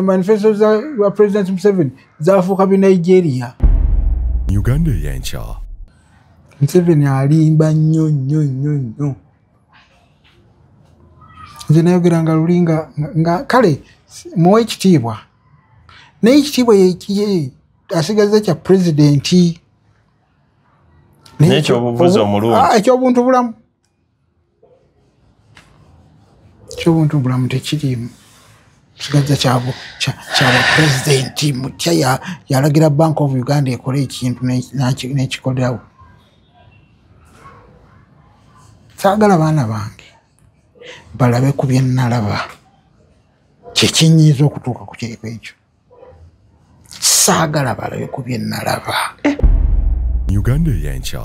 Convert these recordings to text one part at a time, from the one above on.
Manifesto za President Museveni zafuuka bi Nigeria. Uganda Yencha. Museveni alimba nnyo nnyo nnyo nnyo. Nze nayogeranga lulinga nga kale muwe ekitiibwa, naye ekitiibwa asigaza kya pulezidenti. N'ekyobuvuzi omulungi. Ekyobuntu bulamu. Ekyobuntu bulamu tekiriimu. Sigaza kyabwa pulezidenti mutya yalagira Bank of Uganda ekole ekintu n'ekikolerawo. Saagala baana bange balabe ku bye nnalaba, kyekinyiiza okutuuka ku kiriko ekyo. Saagala balabe ku bye nnalaba. Uganda Yencha.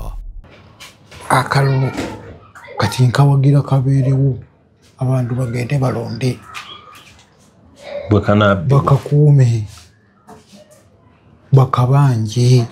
Akalulu kati nkawagira kabeerewo, abantu bagende balonde, bakakuume, bakabanje.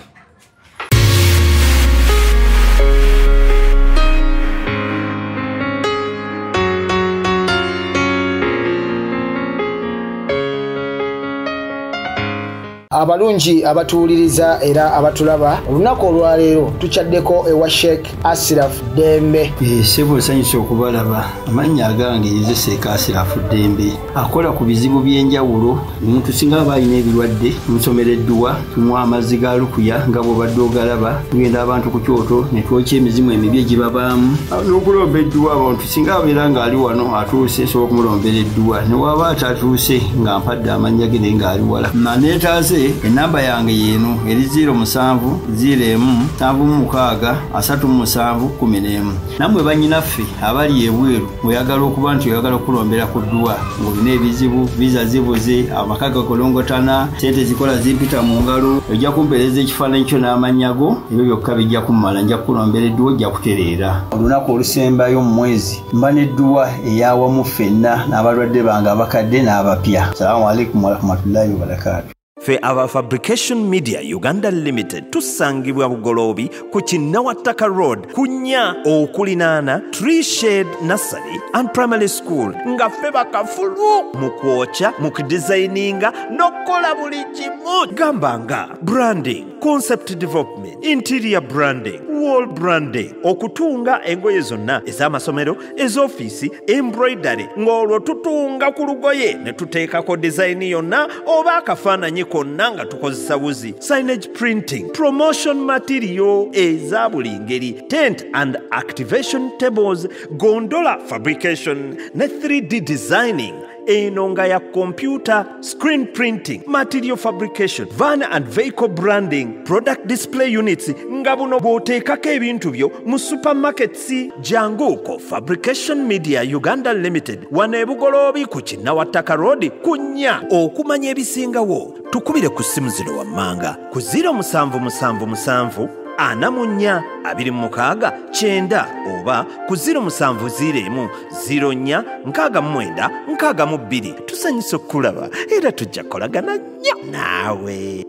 Abalungi abatuwuliriza era abatulaba, olunaku olwaleero tukyaddeko ewa Sheikh Ashraf Ddembe. Ssebo nsanyuse okubalaba. Amannya agange nze Sheikh Ashraf Ddembe. Akola ku bizibu by'enjawulo. Omuntu singa aba alina ebirwadde, tumusomera edduwa, tumuwa amazzi ga lukuya nga bw'obadde ogalaba, tugenda abantu ku kyoto ne twokya emizimu emibi egibabaamu. N'okulomba edduwa, abantu singa abeera ng'ali wano atuuse, nsobola okumulombera edduwa. Ne waba atatuuse nga mpadde amannya ge naye ng'ali wala. Naneetaase. Enamba yange yeeno eri 07 01 76 37 11. Nammwe bannyinaffe abali ebweru oyagala okuba nti oyagala okulombera ku dduwa ng'olina ebizibu, viza zibuze, amaka gakolongotana, ssente zikola zimpita mu ngalo, ojja kumpeereza ekifaananyi kyo n'amannya go, ebyo byokka bijja kummala, nja kukulombera edduwa ojja kutereera. Olunaku olusembayo mu mwezi mba n'edduwa eyawamu ffenna n'abalwadde bange abakadde n'abapya. Salaamu alaikum warahmatullahi wabarakaatu. Ffe aba Fabrication Media Uganda Limited tusangibwa Bugoloobi ku Kinnawattaka Road ku nnya okulinaana Tree Shade Nursery and Primary School, nga ffe bakafulu mu kwokya, mu kudizayininga n'okukola buli kimu, gamba nga branding, concept development, interior branding, wall branding, okutunga engoye zonna ez'amasomero, ez'ofiisi, embroidery, ng'olwo tutunga ku lugoye ne tuteekako dizayini yonna oba akafaananyi konna nga tukozesa wuzi, signage printing, promotion material eza buli ngeri, tent and activation tables, gondola fabrication ne 3D designing eno nga ya computer, screen printing, material fabrication, van and vehicle branding, product display units nga buno bw'oteekako ebintu byo mu supermarkets. Janguko Fabrication Media Uganda Limited wano e Bugoloobi ku Kinnawattaka Road ku nnya. Okumanya ebisingawo tukubire ku ssimu zino wammanga ku 0777 44 26 9 oba ku 0701 04 69 62. Tusanyuse okulaba era tujja kukolagana nnyo naawe.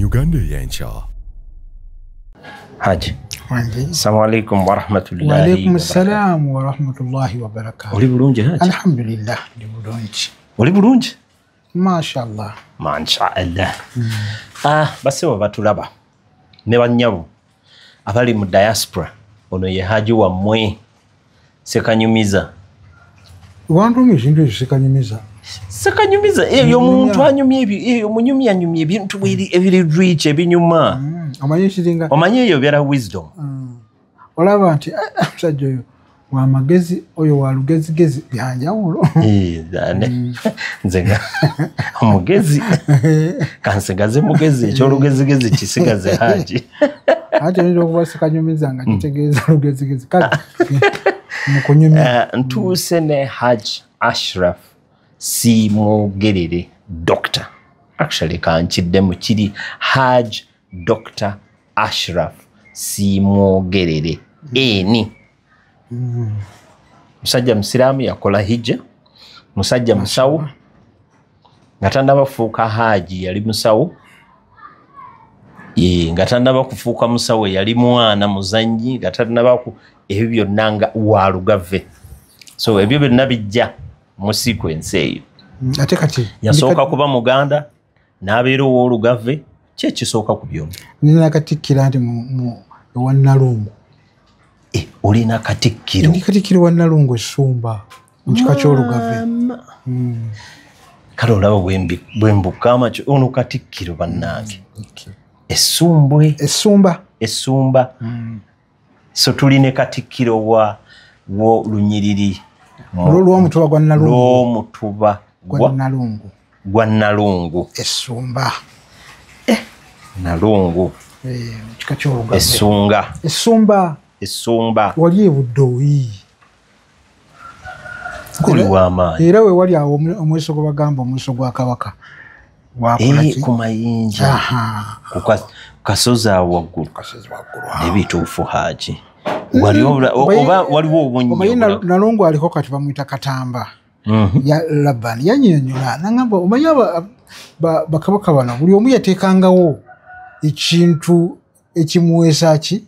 Uganda Yencha. Haji. Assalamu alaikum warahmatullahi wa alaikum assalam warahmatullahi wabarakatuh. Oli bulungi Haji? Alhamdulillah, ndi bulungi. Oli bulungi? Mashallah. Mashallah. Bassebo batulaba ne bannyabo abali mu diaspora, ono ye Haji wammwe Sekanyumiza. Wantumye ekintu ekyo Sekanyumiza. Sekanyumiza eyo omuntu anyumya ebyo, eyo omunyumya anyumya ebintu ebiri rich ebinyuma. Omanyi ekiringa? Omanyi eyo byala wisdom. Olaba nti omusajja oyo wa magezi, oyo wa lugezigezi byanjawulo. Nze nga omugezi kansigaze mugezi, ekyolugezigezi kisigaze Haji. Haji oyinza okuba Sekanyumiza nga kitegeeza lugezigezi. Kale mukunyumya. Ntuuse ne Haji Ashraf Ssimwogerere Doctor. Actually kankiddemu kiri Haj Dr. Ashraf Ssimwogerere eni. Musajja musiraamu, yakola hijja, musajja musawo nga tannaba kufuuka haji yali musawo, nga tannaba kufuuka musawo yali mwana muzannyi, nga tannaba ebyo byonna nga walugave. So ebyo byonna bijja Mu sequence eyo. Ate kati yasooka kuba Muganda n'abeera ow'Olugave, ki ekisooka ku byonna? Nina katikkiro nti ewa Nalungu. Olina katikkiro? Ndi katikkiro wa Nalungu Essumba mu kika ky'Olugave. Kale olaba bwe mbuka amakyo, ono katikkiro bannange. Essumbwe. Essumba. Essumba. So tuli ne katikkiro wa lunyiriri lw'omutuba gwa Nalungu. Lw'omutuba gwa Nalungu. Gwa Nalungu. Essumba. Nalungu. Kika ky'Olugave. Essunga. Essumba. Essumba. Wali e Buddoyi. Guli w'amaanyi. Era we wali awo omweso gwe bagamba omweso gwa Kabaka. Wakola ki? Ku mayinja. Ku kasozi awo waggulu. Kasozi waggulu. Ebituufu Haji. Oba waliwo obunnya. Omanyi Nalungu aliko kati bamuyita Katamba. Ya Laban yannyonnyola n'angamba omanyi bakabaka bano buli omu yateekangawo ekintu ekimuweesa ki?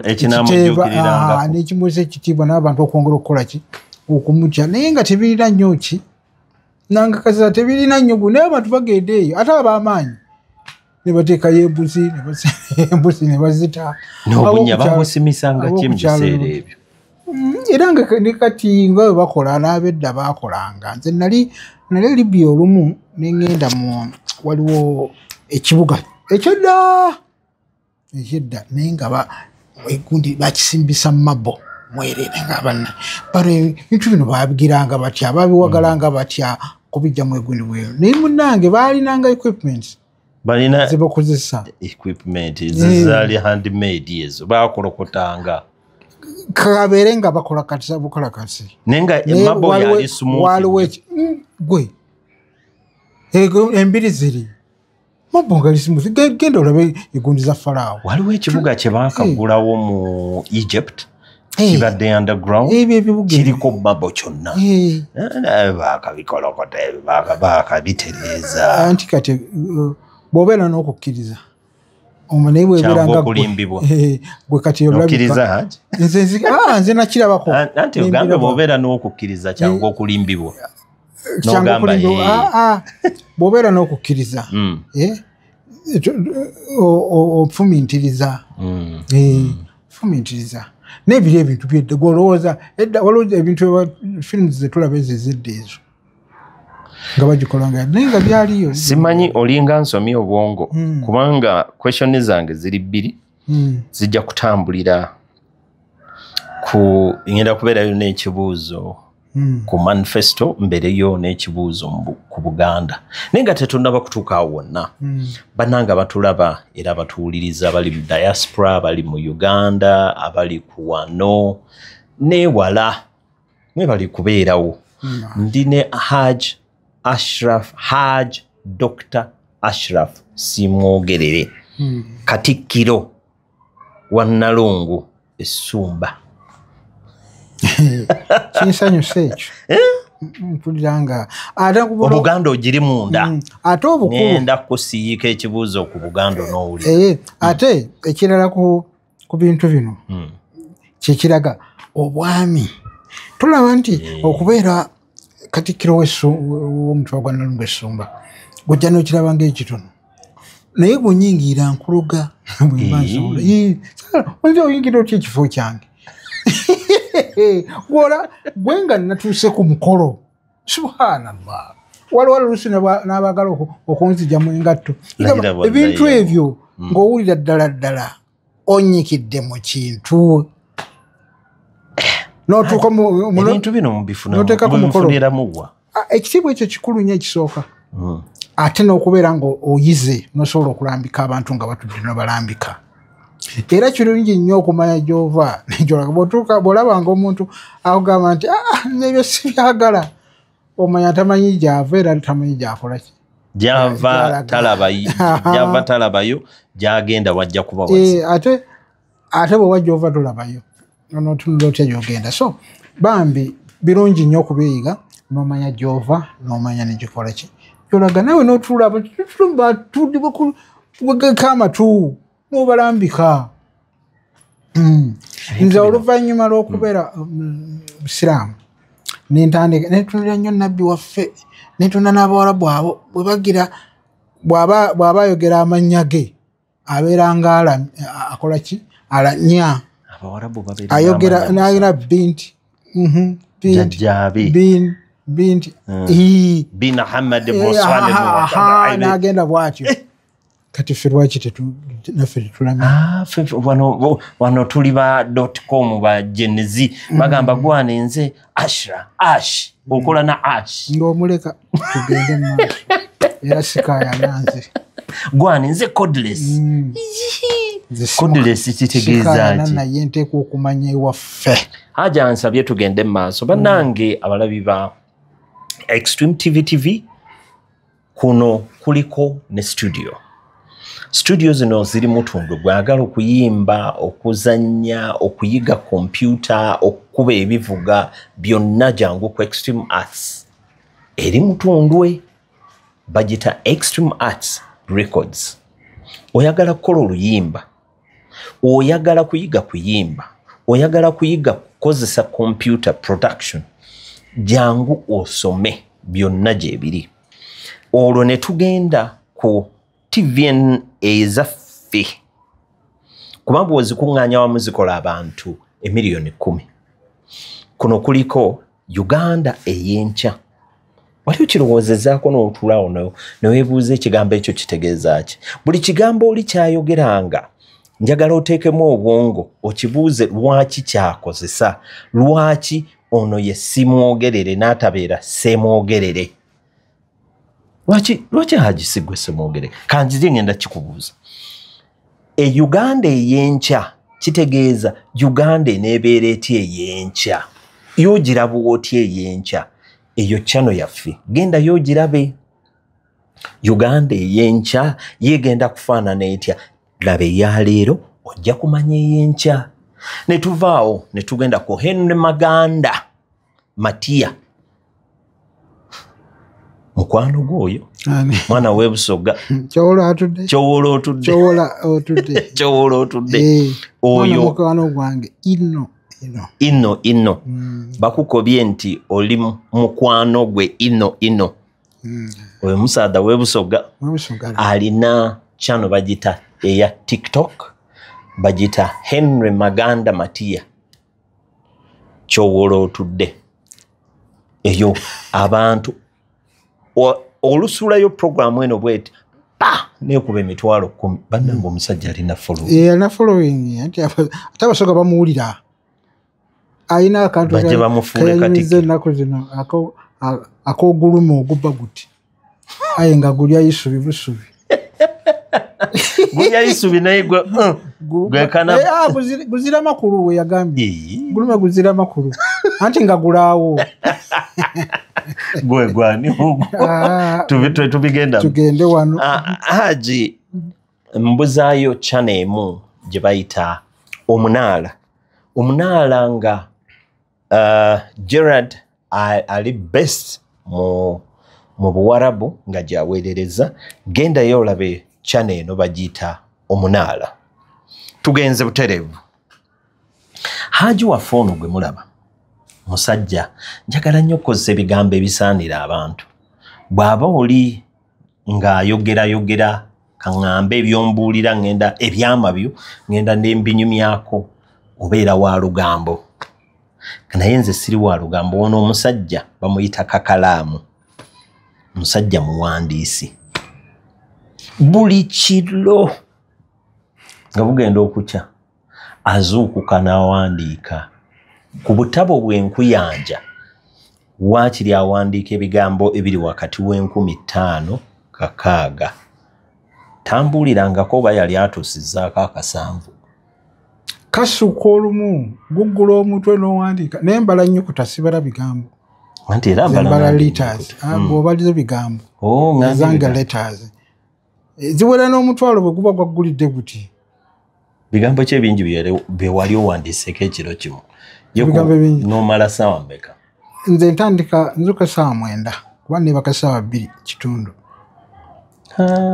Ekinamujjuukirirangako. N'ekimuweesa ekitiibwa n'abantu okwongera okukola ki? Okumutya. Naye nga tebirina nnyo ki? Nangakaza tebirina nnyo gu naye abantu bagenda eyo ate ab'amaanyi ne bateekayo embuzi embuzi ne bazita. N'obunnya babusimisanga ki mu biseera ebyo? Era nga ne kati nga bwe bakola n'ab'edda baakolanga. Nze nali Libya olumu ne ŋŋenda mu waliwo ekibuga ekyedda naye nga egundi bakisimbisa mu mabbo mwerere nga banna bano ebintu bino babigiranga batya, babiwagalanga batya kubijjamu egundi bweru. Naye munnange baalinanga equipment balina ze bakozesa. Equipment zaali handmade ezo baakolokotanga. Kabeere nga bakola kati bukola kati. Naye nga emabbo yali smooth. Waliwo gwe embiri ziri mabbo nga smooth. Genda olabe egundi za Faraawo. Waliwo ekibuga kye baakagulawo mu Egypt kibadde underground kiriko mabbo kyonna. Baakabikolokota baakabitereeza. Anti kati bw'obeera n'okukkiriza naye bw'ebeera nga gwe kati olabika. Nze nakirabako. Anti ogambe bw'obeera n'okukkiriza kyangu okulimbibwa. Bw'obeera n'okukkiriza ofumintiriza. Ofumintiriza. N'ebiri ebintu byedda gw'olowooza edda waliwo ebintu films ze tulaba ezo ez'edda ezo nga bagikolanga naye nga byaliyo. Simanyi olinga nsomi obwongo kubanga question zange ziri bbiri zijja kutambulira ku ngenda kubeerayo n'ekibuuzo ku manifesto mbereyo n'ekibuuzo ku Buganda. Naye nga tetunnaba kutuuka awo wonna. Bannange batulaba era batuwuliriza abali mu diaspora, abali mu Uganda, abali ku wano n'ewala mwe bali kubeerawo. Ndi ne Hajj Ashraf, Hajj Dr. Ashraf Simwogerere, Katikkiro wa Nalungu Essumba. Kinsanyusa ekyo. Mpulira nga Obuganda ogiri munda. Ate obukulu ngenda kusiyiika ekibuuzo ku Buganda n'owulira. Ate ekirala ku bintu bino kyekiraga obwami. Tulaba nti okubeera katikkiro w'omutuba gwa Nalungu Essumba gojja n'okiraba ng'ekitono naye bw'onyingira nkuloga bwe mba nsobola. Oyinza oyingira otya ekifo kyange? Gwola gwe nga natuuse ku mukolo. Subhanallah. Waliwo oluusi n'abaagala okunzigyamu engatto. Ebintu ebyo ng'owulira ddala ddala onyikidde mu kintu. N'otuuka ebintu bino mubifuniramu wa? Ekitiibwa ekyo kikulu nnyo ekisooka. Ate n'okubeera ng'oyize n'osobola okulambika abantu nga batudde n'obalambika. Era kirungi nnyo okumanya gy'ova. Bw'olabanga omuntu akugamba nti nze ebyo sibyagala, omanya tamanyi gy'ava era tamanyi gy'akola ki. Gy'ava talabayo, gy'agenda wajja kuba wazibu. Ate bw'oba gy'ova tolabayo, n'otunula otya gy'ogenda. So bambi birungi nnyo okubiyiga n'omanya gy'ova n'omanya ne gikola ki. Gy'olaga naawe n'otuula batudde bakuwegeka amatu n'obalambika. Nze oluvannyuma lw'okubeera Musiraamu Nentandika netunulira nnyo nabbi waffe, netunda n'abawarabu abo bwe bagira bw'aba ayogera amannya ge abeera nga akola ki, alanya. Ayogera n'ayogera binti bin binti bin Ahmad Musalem, n'agenda bw'atyo. Kati ffe lwaki naffe tetulamya? Wano tuli ba .com ba Gen Z bagamba gwana nze Ashra Ash okola na Ash ng'omuleka tugende mu maaso era sikaayana nze gwana nze cordless. Cordless kitegeeza ki? Naye nteekwa okumanya ewaffe. Haja nsabye tugende mu maaso. Bannange abalabi ba Extreme TV TV, kuno kuliko ne studio. Studio zino ziri mutundu gwagala okuyimba, okuzannya, okuyiga kompyuta, okukuba ebivuga byonna jangu ku Extreme Arts. Eri mutundwe bagita Extreme Arts Records. Oyagala kukola oluyimba, oyagala kuyiga kuyimba, oyagala kuyiga kukozesa computer production, jangu osome byonna gye biri. Olwo ne tugenda ku TVN ezaffe, kubanga bw'ozikuŋŋaanya wamu zikola abantu 10 million. Kuno kuliko Uganda ey'enkya. Wali okirowoozezaako n'otuulaawo ne weebuuza ekigambo ekyo kitegeeza ki? Buli kigambo oli kyayogeranga njagala oteekemu obwongo okibuuze lwaki kyakozesa, lwaki ono ye simwogerere n'atabeera semwogerere. Lwaki Haji si gwe semwogerere? Kanjiri ngenda kikubuuza. E Uganda ey'enkya kitegeeza Uganda eneebeera etya ey'enkya? Y'ogiraba otya ey'enkya? Eyo channel yaffe genda y'ogirabe. Uganda ey'enkya yegenda kufaanana etya? Laba eya leero ojja kumanya ey'enkya. Ne tuvaawo ne tugenda ku Henry Maganda Matia, mukwano gwoyo mwana w'Ebusoga. Kyowola otudde, kyowola otudde. Oyo mukwano gwange ino ino ino. Bakukobye nti oli mukwano gwe ino ino. Oyo musaadha w'Ebusoga alina channel bagita eya TikTok, bagita Henry Maganda Matia. Kyowola otudde. Eyo abantu olusulayo programu eno bweti pa nekuba 10,000. Bannange omusajja alina following. Alina following anti ate Abasoga bamuwulira. Alina akantu bajje bamufuule kayimiza ennaku zino ak'oguluma ogubba guti, aye nga gulya isubi busubi. Gulya isubi naye gwekana guzira makulu we yagambye. Guluma guzira makulu anti nga gulaawo. Gwe gwani ogwo? Tubigenda tugende wano. Haji mbuzaayo channel emu gye bayita Omunaala. Omunaala nga Gerard ali best mu Buwarabu nga gyaweerereza. Gendayo olabe channel eno bagiyita Omunaala. Tugenze butereevu. Haji waffe ono gwe mulaba musajja njagala nnyo okukozesa ebigambo ebisaanira abantu. Bw'aba oli ng'ayogerayogera kaŋŋambe ebyombuulira ŋŋenda ebyama byo ŋŋenda ne mbinyumyako, obeera wa lugambo. Naye nze siri wa lugambo. Ono omusajja bamuyita Kakalaamu, musajja muwandiisi. Buli kiro nga bugenda okukya azuukuka n'awandiika ku butabo bw'enkuyanja. Waakiri awandiika ebigambo ebiri wakati w'5,000 6,000. Tambuulirangako oba yali atuusizzaako 7. Kasuka olumu guggula omutwe n'owandiika. Naye mbala nnyukuta sibala bigambo. Anti era mbala letters. Bw'obaliza bigambo ezange letters ziwera n'omutwalo bwe guba gwaggulidde guti. Bigambo ki ebingi bye wali owandiiseko ekiro kimu? N'omala ssaawa mmeka? Nze ntandika nzuka 9:00 kuba neebaka 2:15.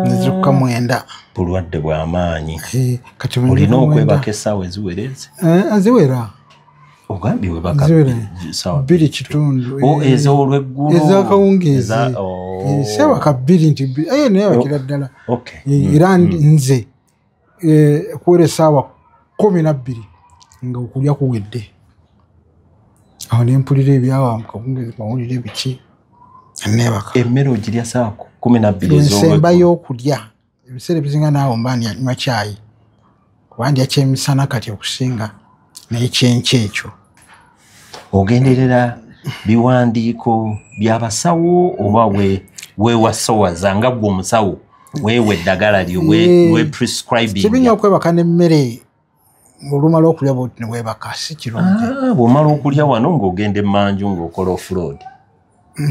Nzuka 9. Bulwadde bw'amaanyi. Olina okwebaka essaawa eziwera ezi? Ziwera. Ogambye webaka 2:15. Ez'olweggulo ez'akawungeezi. Seebaka 2 nti neebakira ddala. Era nze kuwera essaawa 12 nga okulya kuwedde. Awo ne mpulira ebyawamu, mawulire biki, neebaka. Emmere ogirya ssaawa 12 ez'olweggulo? Nsembayo okulya. Ebiseera ebisinga naawe mba nywa caayi, kuba ndya kyemisana kati okusinga n'ekyenkya ekyo. Ogenderera biwandiiko by'abasawo oba weewasowaza nga ggwe omusawo weewa eddagala lyo, we prescribing? Kibi nnyo okwebaka n'emmere olumala okulya bw'oti ne weebaka, si kirungi. Bw'omala okulya wano ng'ogenda emmanju ng'okola offroad.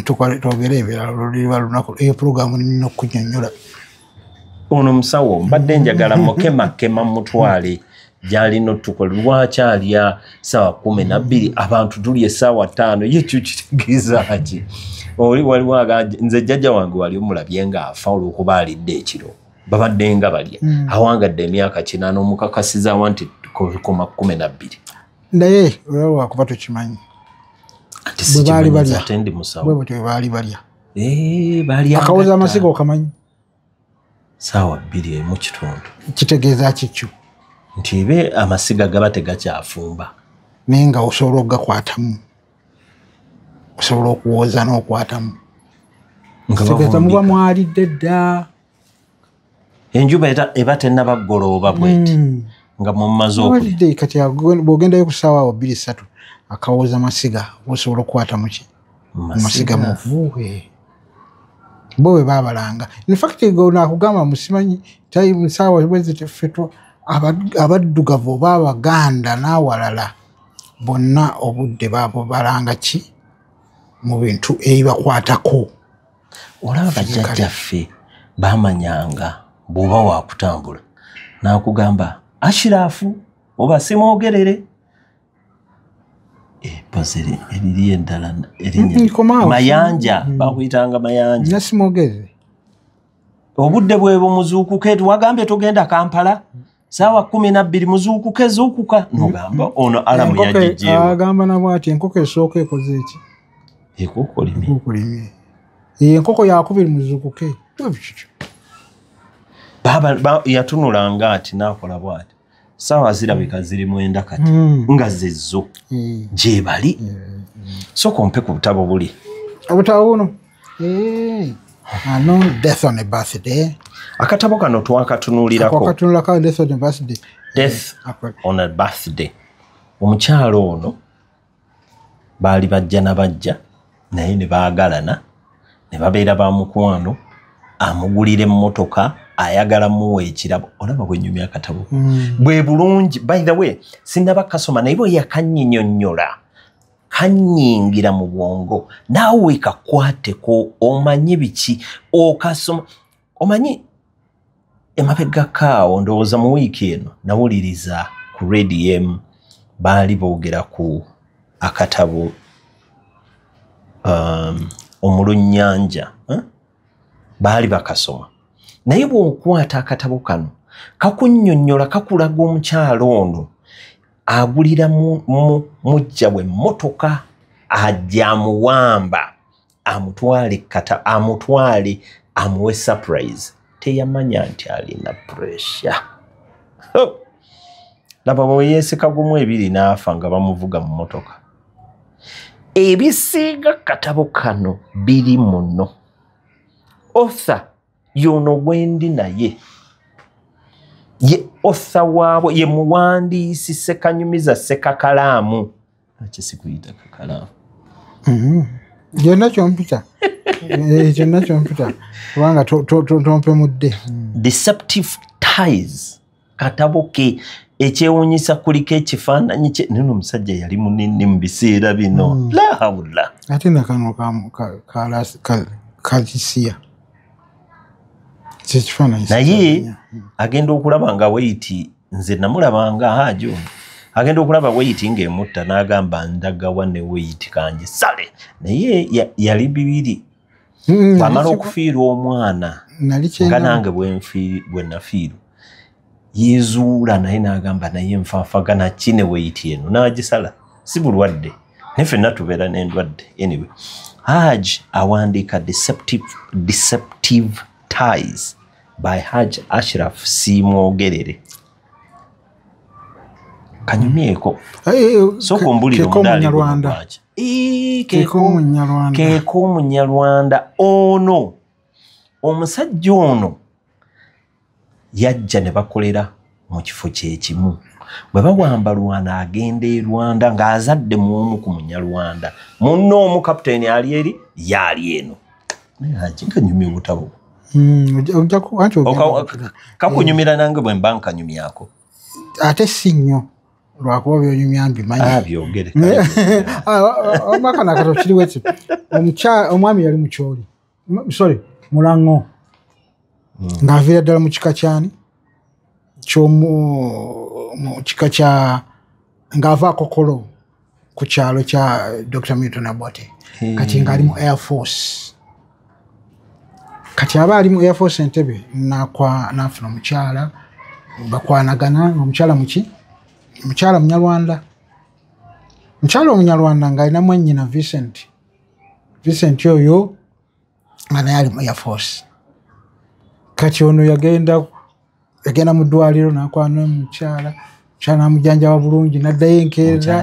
Twogere ebirala luliba lunaku, eyo pulogulaamu nina okunnyonnyola. Ono musawo mbadde njagala mukemakema mutwale gy'alina otukola. Lwaki alya ssaawa 12, abantu tulya essaawa 5, ye kyo kitegeeza ki? Oli waliwo nze jjajja wange wali omulabye ng'afa olw'okuba alidde ekiro, babadde nga balya, awangadde emyaka 8, omukakasizaawa nti koma 12. Naye olwo lwakuba tokimanyi. Ate Bwe baali balya. Ate ndi musawo. Bwe batyo bwe baali balya. Balya Akawooza amasiga okamanyi? Ssaawa 2:15. Kitegeeza ki kyo? Nti ebe amasiga gaba tegakyafumba. Naye nga osobola okugakwatamu. Osobola okuwooza n'okwatamu. Kitegeeza muba mwalidde dda. Enjuba eba tennaba kugolooba bw'eti. Nga mumaze okulya. Mwalidde kati bw'ogendayo ku ssaawa awo 2 3 akawooza amasiga osobola okukwatamu ki? Amasiga muvuwe. Bo bwe baabalanga. In fact nakugamba musimanyi time ssaawa bwe ffe abaddugavu oba Abaganda n'awalala bonna obudde baabubalanga ki mu bintu ebibakwatako. Olaba bajjajjaffe baamanyanga bw'oba waakutambula n'akugamba Ashirafu oba simwogerere. Pozere eriri eddala erinnya Mayanja, bakuyitanga Mayanja. Nasimwogerere. Obudde bwe bumuzuukuke, wagambye tugenda Kampala ssaawa 12 muzuukuke zuukuka. N'ogamba ono alamu yagigyewo. Agamba nabwo ati enkoko esooka ekoze eki? Ekookolimye. Enkoko yakubiri muzuukuke. Baba yatunulanga ati n'akola bw'ati. Ssaawa zirabika ziri 9 kati nga zezzo gye bali. Sooka ompe ku butabo buli. Obutabo buno? Ano Death on a Birthday. Akatabo kano twakatunuulirako. Twakatunuulirako Death on a Birthday. Death on a Birthday. Omukyalo ono baali bajja na bajja naye ne baagalana ne babeera ba mukwano, amugulira emmotoka, ayagala muwe ekirabo. Olaba bwe nnyumya akatabo. Bwe bulungi. By the way, sinnaba kasoma naye bwe yakannyinnyonnyola kannyingira mu bwongo, naawe kakwateko omanye biki okasoma. Omanyi emabega kaawo ndowooza mu wiiki eno nawuliriza ku Radio M baali boogera ku akatabo Omulunnyanja, baali bakasoma. Naye bw'okwata akatabo kano kakunnyonnyola, kakulaga omukyalo ono agulira mujja we mmotoka, ajja amuwamba amutwale kata amutwale amuwe surprise. Teyamanya nti alina pressure. Laba bwe yeeseka gumu ebiri n'afa nga bamuvuga mu mmotoka. Ebisinga katabo kano biri muno. Author yono gwendi naye ye author waabwe ye muwandiisi Ssekanyumiza Sekakalaamu. Lwaki sikuyita kakalaamu? Gyonna kyompita. Kyonna kyompita kubanga tompemudde. Deceptive Ties katabo ke ekyewuunyisa kuliko ekifaananyi kye. Nno omusajja yali munene mu biseera bino. La hawula. Ate nakano kalisiya kyekifaananyi. Naye agenda okulaba nga weight, nze namulabanga hajo agenda okulaba weight ng'emutta n'agamba ndagawa ne weight kangi sale. Naye yali bibiri. Bw'amala okufiirwa omwana nga nange bwe nafiirwa yezuula naye n'agamba naye nfaafagana ki ne weight eno n'agisala. Si bulwadde, naye ffenna tubeera n'endwadde. Anyway, Haj awandiika Deceptive Ties by Haj Ashraf Simwogerere. Kanyumyeko. Sooka ombulire omudaali gwaki. Keeko Omunyarwanda. Ono omusajja ono yajja ne bakolera mu kifo kyekimu. Bwe bawamba Rwanda agenda e Rwanda ng'azadde mu omu ku Munyarwanda. Munno omu kapiteeni ali eri y'ali eno. Naye Haji nkanyumya obutabo. Kakunyumira nange bwe mba nkanyumyako. Ate si nnyo lwakuba byonyumya mbimanyi. Byogere. Omwaka nakato kiri weti. Omwami yali Mucholi. Sorry, Mulango. Ng'aviira ddala mu kika kyani? Mu kika kya ng'ava Kokolo ku kyalo kya Dr. Milton Obote. Kati ng'ali mu Air Force. Kati aba ali mu Air Force Entebbe n'afuna omukyala, bakwanagana, omukyala muki? Mukyala Munyarwanda. Mukyala Omunyarwanda ng'alina mwannyina Vincent. Vincent oyo nga naye ali mu Air Force. Kati ono yagenda mu ddwaliro n'akwana omukyala, omukyala n'amujjanjaba bulungi n'addayo enkeera.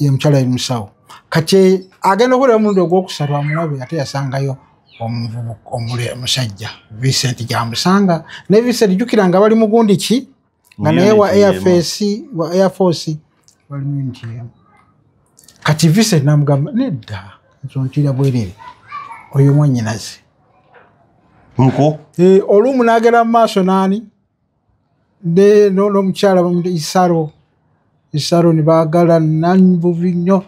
Omukyala yali musawo. Kati agenda okukolera omulundi ogwokusatu amulabe ate yasangayo omusajja Vincent gy'amusanga. Naye Vincent jjukira nga bali mugundi ki? Nga naye wa Air Force bali mu unit emu. Kati Vincent n'amugamba nedda nze ontiira bwereere oyo mwannyinaze. Nko? Olumu n'agenda mu maaso n'ani? N'omukyala bamuyita Isaro. Isaro ne baagalana bubi nnyo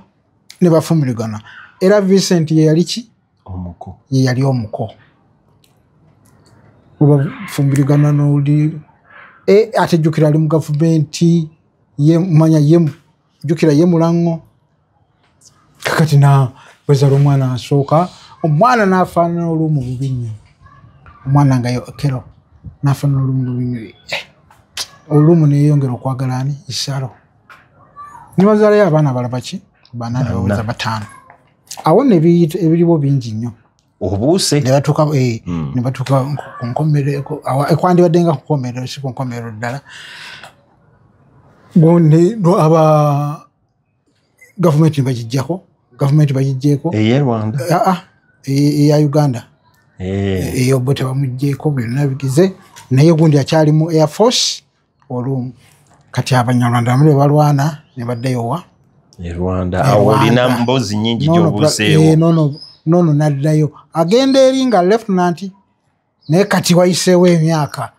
ne bafumbirigana. Era Vincent ye yali ki? Omuko. Ye yali omuko. Bafumbirigana n'oli ate jjukira ali mu gavumenti ye manya ye jjukira ye Mulango. Kakati na bazaala omwana asooka, omwana n'afaanana olumu bubi nnyo. Omwana nga Okero n'afaanana olumu bubi nnyo. Olumu ne yeeyongera okwagala ani? Isaro. Ne bazaalayo abaana abalala baki? Bana ne baweza 5. Awo nno ebiriwo bingi nnyo. Obuuse. Ne batuuka ne batuuka ku nkomerero, kwandibadde nga ku nkomerero, si ku nkomerero ddala. Aba gavumenti ne bagiggyako, gavumenti bagiggyeko. Ey'e Rwanda? Eya Uganda. Eyo bo tebamuggyeko byonna bigize, naye gundi akyali mu Air Force olumu. Kati Abanyarwanda bamwe balwana ne baddayo wa? E Rwanda. Awo olina mboozi nnyingi gy'obuuseewo. Nono n'addayo. Agenda eri nga lieutenant, naye kati wayiseewo emyaka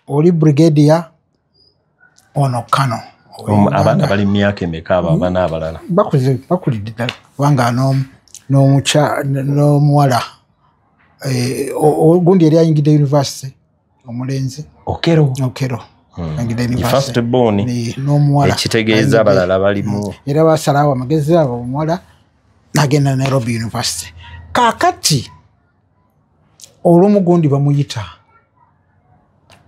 oli brigadier ono kano. Abaana bali mu myaka emeka abo abaana abalala? Bakuze, bakulidde ddala kubanga n'omuwala gundi yali ayingidde university omulenzi. Okero. Okero. Ayingidde university. First born. N'omuwala. Ekitegeeza abalala bali mu. Era basalawo amagezi abo omuwala n'agenda Nairobi University. Kaakati olumu gundi bamuyita.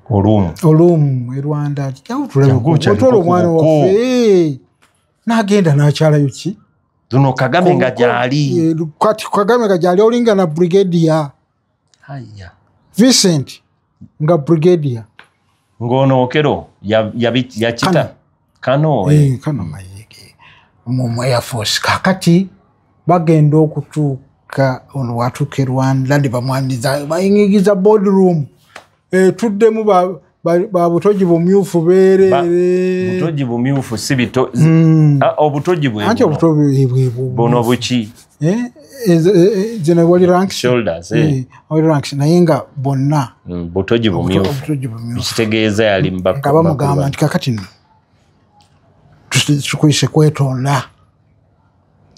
Olumu. Olumu e Rwanda. Otwala omwana waffe. N'agenda n'akyalayo ki? Luno Kagame nga gy'ali. Kati Kagame nga gy'ali olinga na brigadier. Haya. Vincent nga brigadier. Ng'ono Okero yakita. Kano. Kano mayege. Mu Air Force. Kaakati bagenda okutuuka ono watuuka e Rwanda ne bamwaniriza bayingiza boardroom. Tuddemu ba butoji bumyufu beerere. Butoji bumyufu si bito. Obutoji bwe. Anti obutoji bwe buno buki? Zino wali ranks. Shoulders. Wali ranks naye nga bonna. Butoji bumyufu. Kitegeeza yali mbaka. Nga bamugamba nti kakati nno tukuyise kwetonda.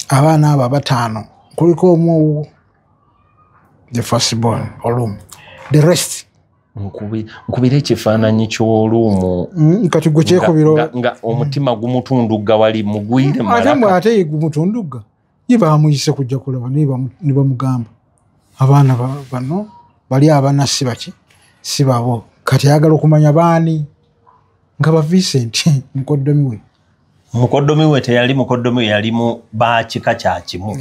Abaana abo abataano kuliko omu the first born Olumu. The rest Nkubira ekifaananyi ky'olumu. Kati gwe kyekubira nga omutima gumutundugga wali mugwire malaka. Ate gumutundugga. Ye bamuyise kujja kulaba ne bamugamba abaana bano bali abaana si baki si babo. Kati ayagala okumanya baani nga ba Vincent mukoddomi we. Mukoddomi we teyali mukoddomi, yali mu bakika kya kimu.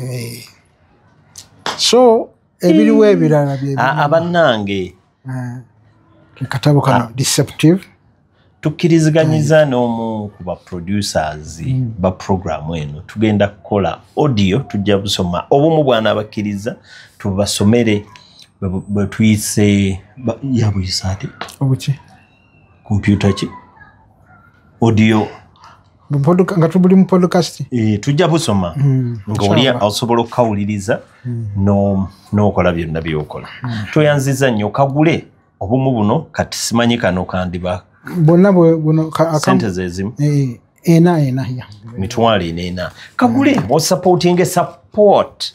So ebiriwo ebirala bye abannange. Katabo kano Deceptive. Tukkiriziganyiza n'omu ku ba producers ba programu eno, tugenda kukola audio, tujja busoma obumu bw'anaabakkiriza tubasomere bwe tuyise yabuyisa ate obuki kompyuta ki audio nga tubuli mu podcast, tujja busoma nga oli osobola okukawuliriza n'okola byonna by'okola. Toyanziza nnyo, kagule obumu buno kati simanyi kano kandiba bonna buno sente zezimu ena ya mitwalo ena. Kagule osupporting, support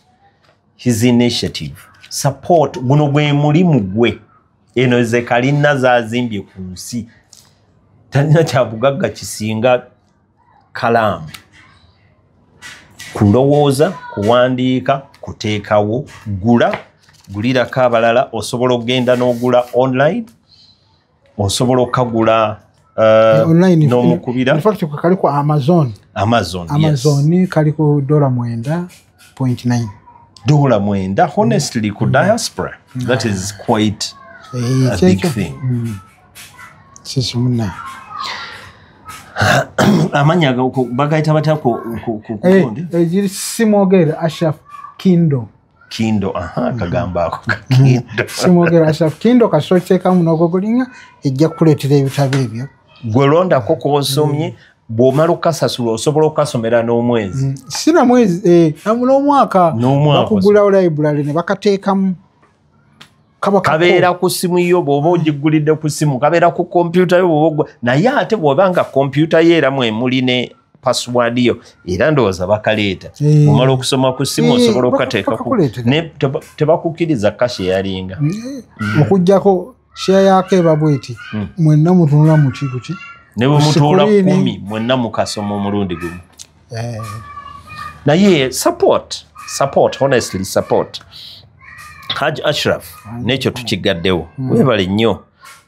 his initiative, support guno gwe mulimu gwe. Eno ze kalina zazimbye ku nsi, talina kyabugagga kisinga kalaamu, kulowooza, kuwandiika, kuteekawo. Gula, gulirako abalala. Osobola okugenda n'ogula online, osobola okukagula n'omukubira. In fact kali ku Amazon. Amazon, Amazon yes. Kali ku $9.9. $9, honestly, ku diaspora. That is quite a big thing. Sisumuna. Amanya bagayita batya ku kundi? Simwogere Ashraf Kindo. Kindo, aha, kagamba ako Kindo. Simwogere Ashraf Kindo, kasooteekamu n'ogogolinga ejja kukuleetera ebitabo ebyo. Gwe londako kw'osomye, bw'omala okukasasula osobola okukasomera n'omwezi. Si na mwezi, n'omwaka. Bakugulawo library ne bakateekamu. Kabeera ku ssimu yo bw'oba ogigulidde ku ssimu, kabeera ku kompyuta yo bw'oba, naye ate bw'oba nga kompyuta yo era mwemuli ne password yo, era ndowooza bakaleeta. Omala okusoma ku ssimu osobola okukateekako, tebakukkiriza kasheyaringa. Okuggyako share yaako eba bweti, mwenna mutunula muti kuki? Ne bwe mutuula 10 mwenna mukasoma omulundi gumu. Naye support, honestly support. Haj Ashraf, n'ekyo tukigaddewo. Weebale nnyo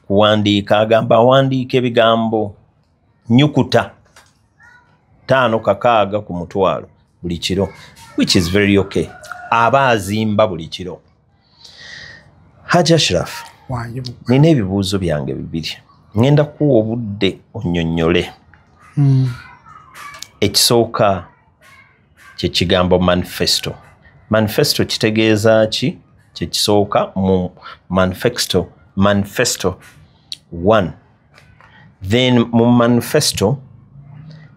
kuwandiika, agamba awandiika ebigambo nnyukuta 5 6 ku mutwalo buli kiro, which is very okay. Aba azimba buli kiro. Haj Ashraf, nina ebibuuzo byange bibiri. Ngenda kuwa obudde onnyonnyole. Ekisooka kye kigambo manifesto. Manifesto kitegeeza ki? Kyekisooka mu manifesto 1. Then mu manifesto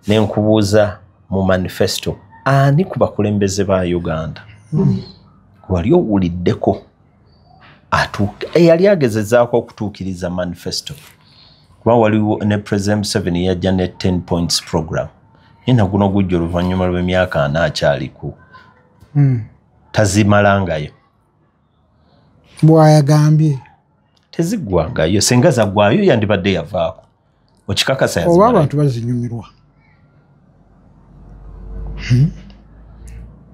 nenkubuuza mu manifesto ani ku bakulembeze ba Uganda wali owuliddeko eyali agezezaako okutuukiriza manifesto? Kuba waliwo ne President Museveni yajja ne 10 points program, naye naguno gujja oluvannyuma lw'emyaka 4 akyaliku tazimalangayo. Bw'ayagambye teziggwangayo, singa zaggwayo yandibadde yavaako. Okikakasa oba yazimalayo. Abantu bazinyumirwa.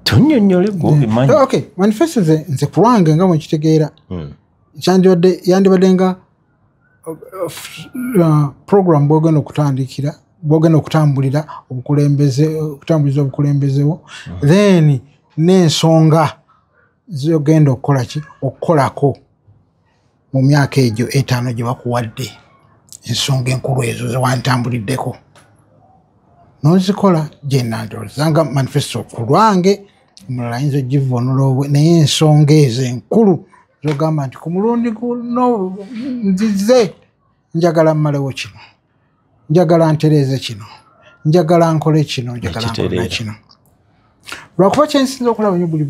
Tunnyonnyole gw'obimanyi. Okay, manifesto nze ku lwange nga mwekitegeera, yandibadde nga program bw'ogenda okutandikira, bw'ogenda okutambulira obukulembeze, okutambuliza obukulembezewo, then n'ensonga z'ogenda okukola ki, okukolako mu myaka egyo 5 gye bakuwadde, ensonga enkulu ezo ze wantambuliddeko n'ozikola. Gye nandowooza nga manifesto ku lwange, omulala ayinza ogivvuunula obwe, naye ensonga ezo enkulu z'ogamba nti ku mulundi guno nzize njagala mmalewo kino, njagala ntereeze kino, njagala nkole kino, njagala nkole kino. Lwakuba kyensinza okulaba nnyo buli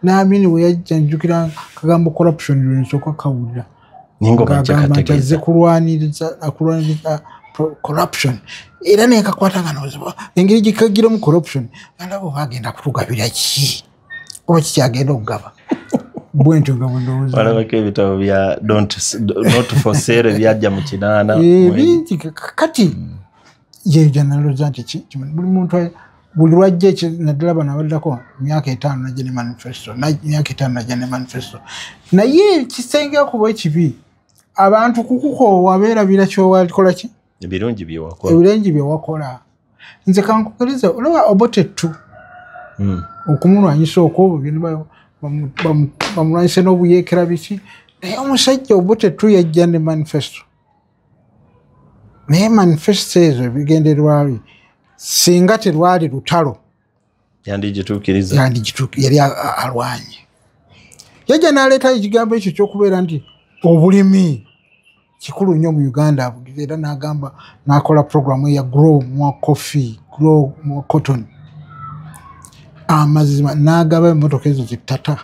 n'Amini we yajja, njjukira kagambo corruption lwe nsooka kawulira. Ng'agamba nti azze kulwaniriza corruption, era nekakwata nga ndowooza engeri gye kagiramu corruption, nalaba oba agenda kutugabira ki, oba kikyagenda okugaba. Bwe ntyo nga bwe ndowooza. Walabako ebitabo bya not for sale ebyajja mu 8. Bingi kati ye nalowooza nti buli muntu buli lwajja naddala bano abaddako myaka 5 najja ne manifesto, myaka 5 najja ne manifesto. Naye ekisengera kuba ekibi, abantu kukukoowa beerabira kyowakola ki, ebirungi bye wakola. Ebirungi bye wakola. Nze kankukkiriza, olaba Obote tu okumulwanyisa okwo bamulwanyise n'obuyeekera biki, naye omusajja Obote tu yajja ne manifesto, naye manifesto ezo ebigendererwa bye singa terwali lutalo yandigituukiriza, yali alwanye. Yajja n'aleeta ekigambo ekyo ky'okubeera nti obulimi kikulu nnyo mu Uganda, era n'agamba n'akola programu eya grow more coffee, grow more cotton. Amazima n'agaba emmotoka ezo zitata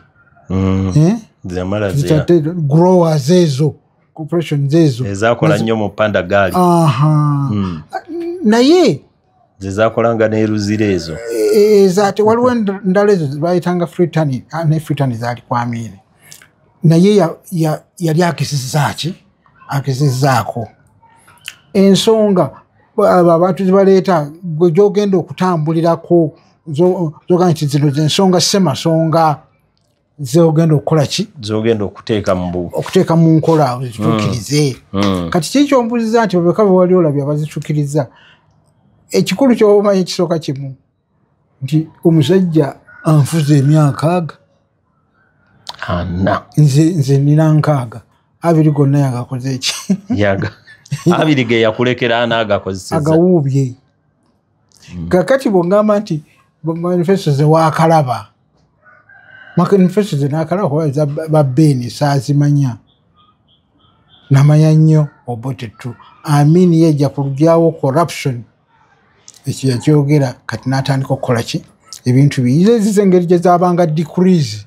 growers ezo corporations ezo ezakola nnyo mu panda gaali. Naye zezakolanga n'eruzira ezo ezaate waliwo endala ezo bayitanga Freetown, ne Freetown zaali ku Amini, naye yali akisizzaaki akisizzaako ensonga abantu zibaleeta gwe gyogenda okutambulirako zoga nti zino zensonga semasonga zogenda okukola ki, zogenda okuteeka mu nkola zituukirize. Kati kiki kyombuuziza nti babeka be wali olabye abazituukiriza, ekikulu kyomanyi ekisooka kimu nti omusajja anfuze emyaka aga nze nina 60 abiri gonna yagakoze eki abiri ge yakulekera ana agakozesezza agawuubye. Kakati bwongamba nti manifesto ze waakalaba, manifesto ze naakalaba kuba eza babeeni saazimanya, namanya nnyo Obote tu Amini yejja kulugyawo corruption, ekyo yakyogera. Kati n'atandika okukola ki ebintu biyize ezize engeri gye zaabanga decrease,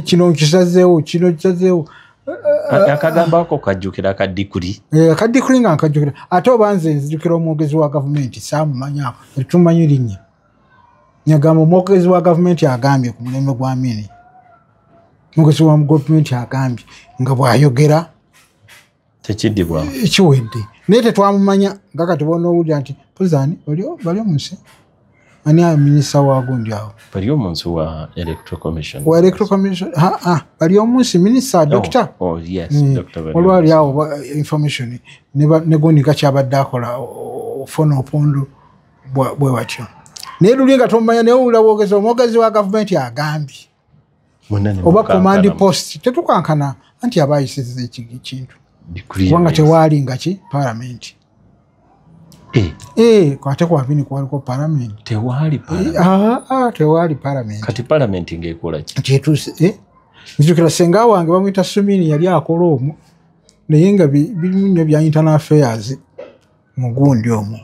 kino nkisazeewo, kino nkisazeewo. Akagambo ako kajjukira akadikuli, akadikuli nga nkajjukira. Ate oba nze nzijukira omwogezi wa gavumenti saamumanyaako, tetumanyi linnya, nyagamba omwogezi wa gavumenti agambye ku mulembe gwa Amini, omwogezi wa gavumenti agambye nga bw'ayogera tekiddibwamu kiwedde, naye tetwamumanya. Nga kati bonoowulira nti puzani bali omunsi ani minisita wa gundi awo bali omunsi wa electoral commission, wa electoral commission bali omunsi minisita doctor, waliwo ali awo information ne gundi nga kyabadde akola ofona opondo bwe batyo, naye luli nga tomumanya, naye owulira bwogezi omwogezi wa gavumenti agambye oba command post, tetukankana anti aba ayisizza ekintu kubanga tewaali nga ki palamenti. Ate ku Amini kwaliko palamenti, tewaali palamenti, tewaali palamenti. Kati palamenti ng'ekola ki? Nti nzijukira senga wange bamuyita Sumini yali akola omwo, naye nga birimu nnyo bya internal affairs mu gundi omwo,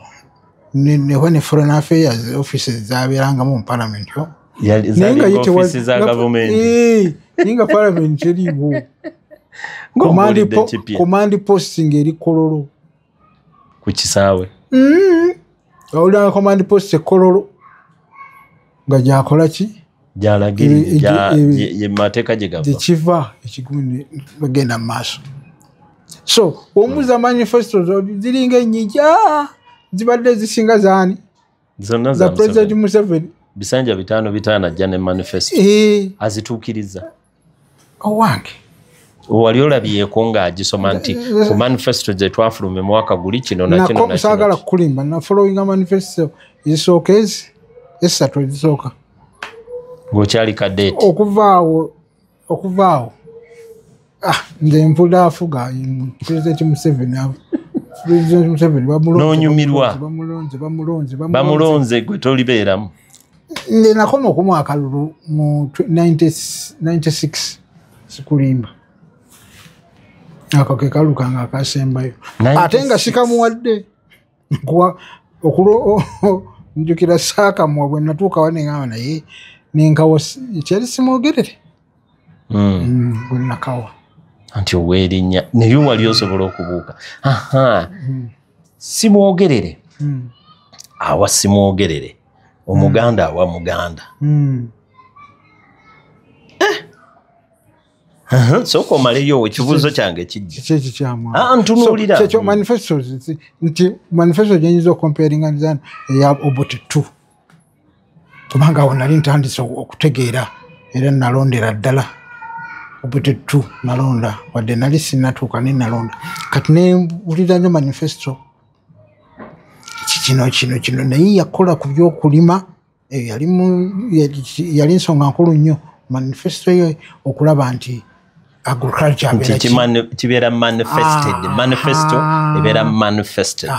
neho ne foreign affairs offices zabeerangamu mu palamenti omwo, naye nga palamenti teriiwo. Command post ng'eri Kololo ku kisaawe, awuliranga command post e Kololo nga gyakola ki, gyalagirira mateeka gye gava gyekiva ekigundi bagenda mu maaso. So omuza manifesto ziringa ennyingi zibadde zisinga zaani zonna za President Museveni, bisanja 5 5 ajja ne manifesto azituukiriza. Owange wali olabyeko ng'agisoma nti ku manifesto ze twafulumye mwaka guli kino na kino na saagala kukulimba, na followinga manifesto ezisooka ezi esatu ezisooka ng'okyali kadeti okuvaawo nze mpulira afuga President Museveni, President Museveni n'onyumirwa bamulonze gwe tolibeeramu. Nze nakoma okumuwa akalulu mu 96 sikulimba, ako ke kalulu kange akasembayo, ate nga sikamuwadde njukira saakamuwa bwe natuuka wa neŋŋamba naye nenkawa kyali simwogerere gwe nakawa anti ow'erinnya naye wali osobola okubuuka simwogerere awa simwogerere omuganda awa muganda. Sooka omaleyo ekibuuzo kyange kijja ntunuulira kyekyo manifesto nti manifesto gyenyinza okukomparinga eya Obote 2, kubanga awo nali ntandise okutegeera era nalondera ddala Obote 2 nalonda, wadde nali sinnatuuka ne nalonda. Kati newulira nnyo manifesto Kino kino kino, naye yakola ku byokulima, yali nsonga nkulu nnyo manifesto ye okulaba nti agriculture kibeera manifested, manifesto ebeera manifested.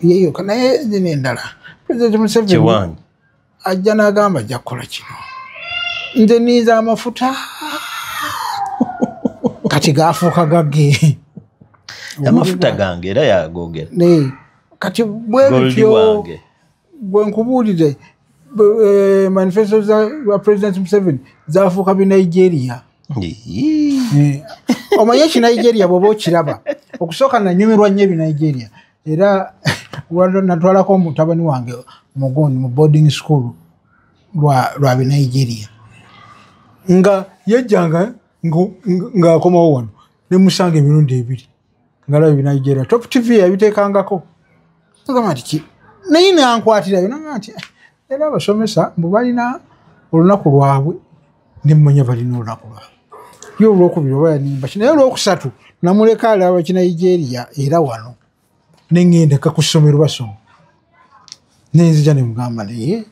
Yeyo naye zino endala President Museveni ajja n'agamba ajja kukola kino, nze niiza amafuta kati gafuuka gagge amafuta gange era yagogera kati bwebityo gwe nkubuulire manifesto za President Museveni zafuuka Binigeria. Omanye Ekinigeria bw'oba okiraba okusooka nanyumirwa nnyo Ebinigeria, era natwalako omutabani wange mugundi mu boarding school lwa Binigeria, nga yejjanga ng'akomawo wano nemusanga emirundi ebiri ngalaba Ebinigeria. Top TV yabiteekangako agamba nti naye nankwatirayo nagamba nti era abasomesa mbu balina olunaku lwabwe, nemmanya balina olunaku lwabwe ye olwokubiri oba yanimba ki, naye olwokusatu namuleka alaba Kinigeria era wano neŋŋenda ka ku ssomero basoma, nenzija nemugamba naye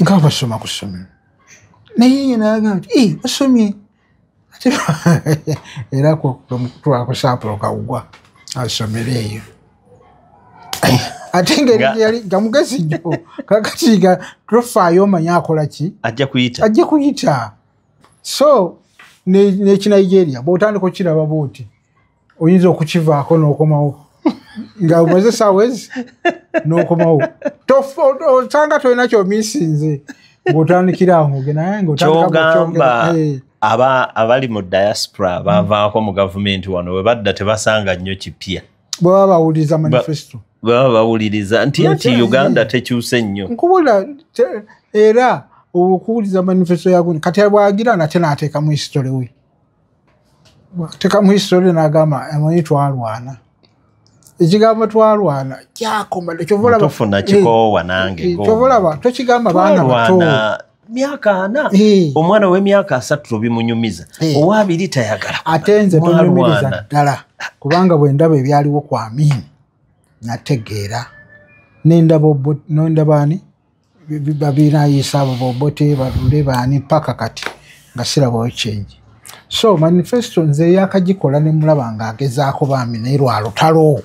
nga basoma ku ssomero, naye ye nagamba nti basomye era twakusampulo kawugwa asomere eyo ate ngeri yali nga mugezi nnyo kakati nga tofaayo omanye akola ki, ajja kuyita. So n'Ekinigeria bw'otandika okiraba bw'oti oyinza okukivaako n'okomawo nga omaze essaawa ezi n'okomawo, osanga tolina ky'omiisinze ng'otandikira awo naye ng'otandika abali mu diaspora bavaako mu gavumenti wano bwe badda tebasanga nnyo kipya bwe baba bawuliriza manifesto, baba bawuliriza nti anti Uganda tekyuse nnyo nkubula era okuwuliza manifesto ya gundi kati bwagira nate n'ateekamu history we teekamu history n'agamba amanyi twalwana, ekigambo twalwana kyakoma tofuna kikoowa nange kyova olaba tokigamba baana bato myaka 4 omwana w'emyaka 3 tobimunyumiza owa2 tayagala ate nze tonyumiriza ddala kubanga bwe ndaba ebyaliwo ku Amin nategeera nendaba ani babinayisa abo Bobote balule baani paka kati nga sirabawo change. So manifesto nze yakagikola ne mulaba ng'agezaako bambi naye lwa lutalo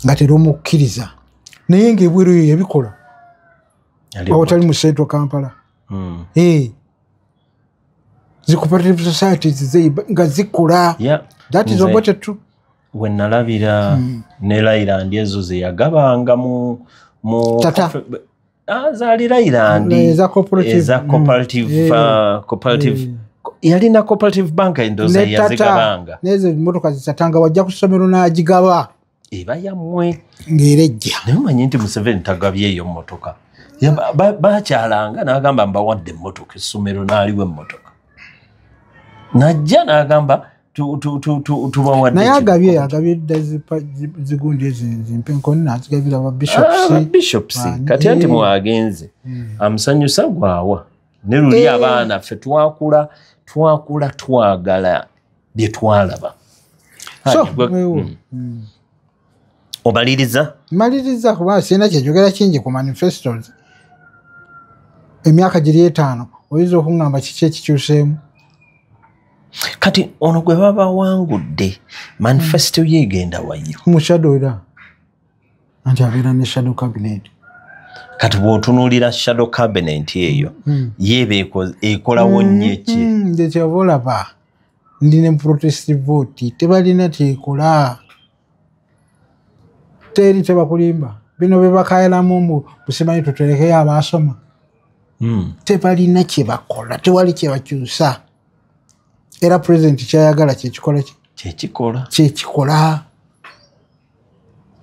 nga terumukkiriza, naye ng'ebweru eyo yabikola awatali mu Central Kampala. Zi cooperative societies nga zikola. That is Obote too. We nalabira ne Leyland ezo ze yagabanga mu zaali Leyland eza cooperative, cooperative yalina cooperative bank endoza yazigabanga nezo emmotoka zisatanga wajja ku ssomero n'agigaba eba yammwe ng'erejja. Naye omanyi nti Museveni tagabyeyo mmotoka, bakyalanga n'agamba mbawadde emmotoka essomero n'aliwo emmotoka najja n'agamba tubawadde. Naye agabye agabye dda zigundi ezimpenkoni n'azigabira ba bishops kati anti mwagenze amusanyusa gwawa ne luli abaana ffe twakula twagala bye twalaba. So omaliriza maliriza kuba sirina kyenjogera kingi ku manifestos. Emyaka giri 5 oyinza okuŋŋamba kiki ekikyuseemu? Kati ono gwe baba wangudde manifesto ye egenda wayo mu shadow, era anti abeera ne shadow cabinet. Kati bw'otunuulira shadow cabinet eyo yeeba ekolawo nnyo ki? Nze kyova olaba ndi ne protest vote tebalina kyekola, teri tebakulimba bino bye bakayalamu mbu busimanyi tuterekeyo abaasoma, tebalina kye bakola, tewali kye bakyusa. Era president kyayagala kyekikola kyekikola,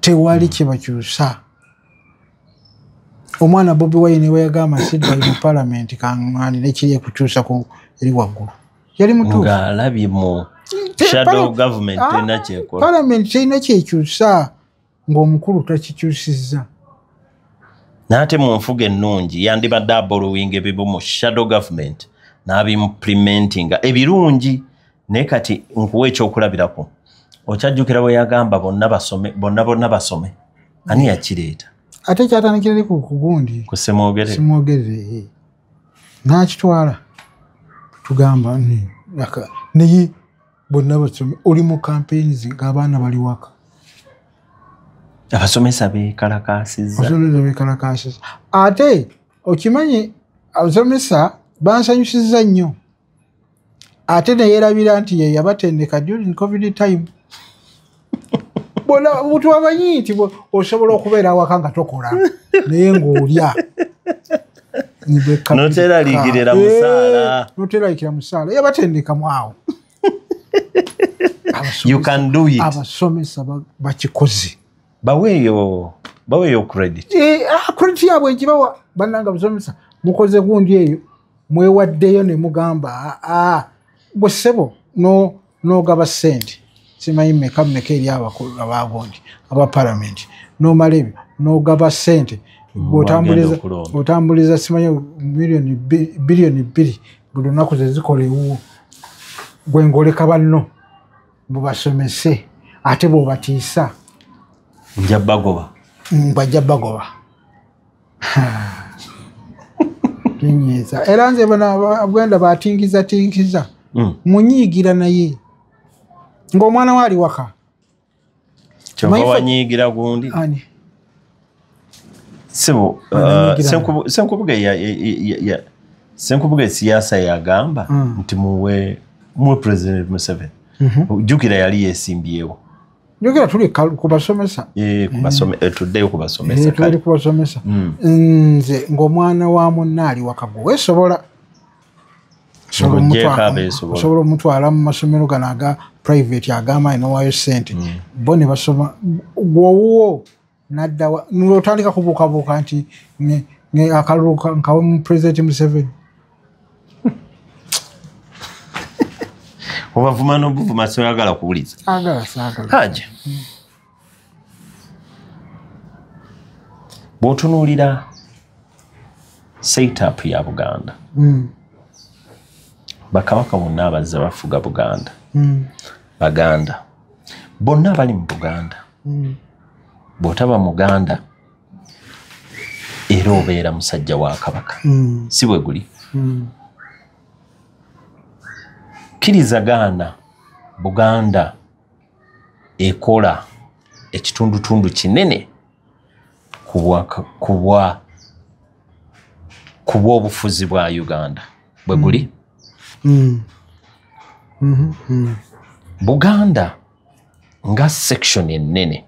tewali kye bakyusa. Omwana Bobi Wine we yagamba sidda mu parliament kaŋŋaanire kiri ekukyusa ku eri waggulu, yali mutuufu ng'alabye mu shadow government terina kyekola, parliament terina kyekyusa ng'omukulu takikyusizza. N'ate mu nfuga ennungi yandibadde aborrowinga ebibu mu shadow government n'abimplementinga ebirungi. Naye kati nkuwa ekyokulabirako, Okyajjukira bwe yagamba bonna basome, bonna bonna basome. Ani yakireeta? Ate kyatandikira ku kugundi ku Ssemwogerere. Ssemwogerere n'akitwala tugamba naye bonna basome, oli mu campaigns ng'abaana bali waka. Abasomesa beekalakaasizza. Abasomesa beekalakaasizza. Ate okimanyi abasomesa bansanyusizza nnyo. Ate ne yeerabira nti ye yabatendeka during COVID time. Bona omuntu amanyi nti osobola okubeera awaka nga tokola naye ng'olya. Noteeraliikirira musaala. Noteeraliikirira musaala. Yabatendekamu awo. You can do it. Abasomesa bakikoze. Baweeyo credit. Credit yaabwe ngibawa. Bannange abasomesa mukoze gundi eyo mwewaddeyo ne mugamba gwe ssebo n'ogaba ssente simanyi mmeka mmeka eri abagundi aba palamenti n'omala ebyo n'ogaba ssente otambuliza simanyi miliyoni biliyoni 2 buli lunaku ze zikola ewuwo gwe ng'oleka banno mubasomese ate bw'obatiisa nja bagoba. Bajja bagoba. Tinyiza. Era nze bano abaganda batingiza tingiza. Munyiigira naye ng'omwana we ali waka. Kyova wanyiigira gundi. Ani? Sebo, Senkubuge siasa yagamba nti muwe President Museveni. Jjukira yali yeesimbyewo. Jjukira tuli kubasomesa. Tuddeyo kubasomesa. Tuli kubasomesa. Nze ng'omwana wa munna ali waka gwe weesobola. Osobola omutwala mu masomero gano aga private ag'amaanyi n'owaayo ssente. Bo ne basoma gw'owuwo n'addawa n'otandika kubuukabuuka nti akalulu nkawe mu President Museveni. Obavuma n'obuvuma soyagala kuwuliza. Saagala. Haji. Bw'otunuulira setup ya Buganda. Bakabaka bonna abazze bafuga Buganda. Baganda. Bonna bali mu Buganda. Bw'otaba Muganda era obeera musajja wa Kabaka. Si bwe guli. Kkiriza gaana Buganda ekola ekitundutundu kinene ku bw'obufuzi bwa Uganda. Bwe guli. Buganda nga section ennene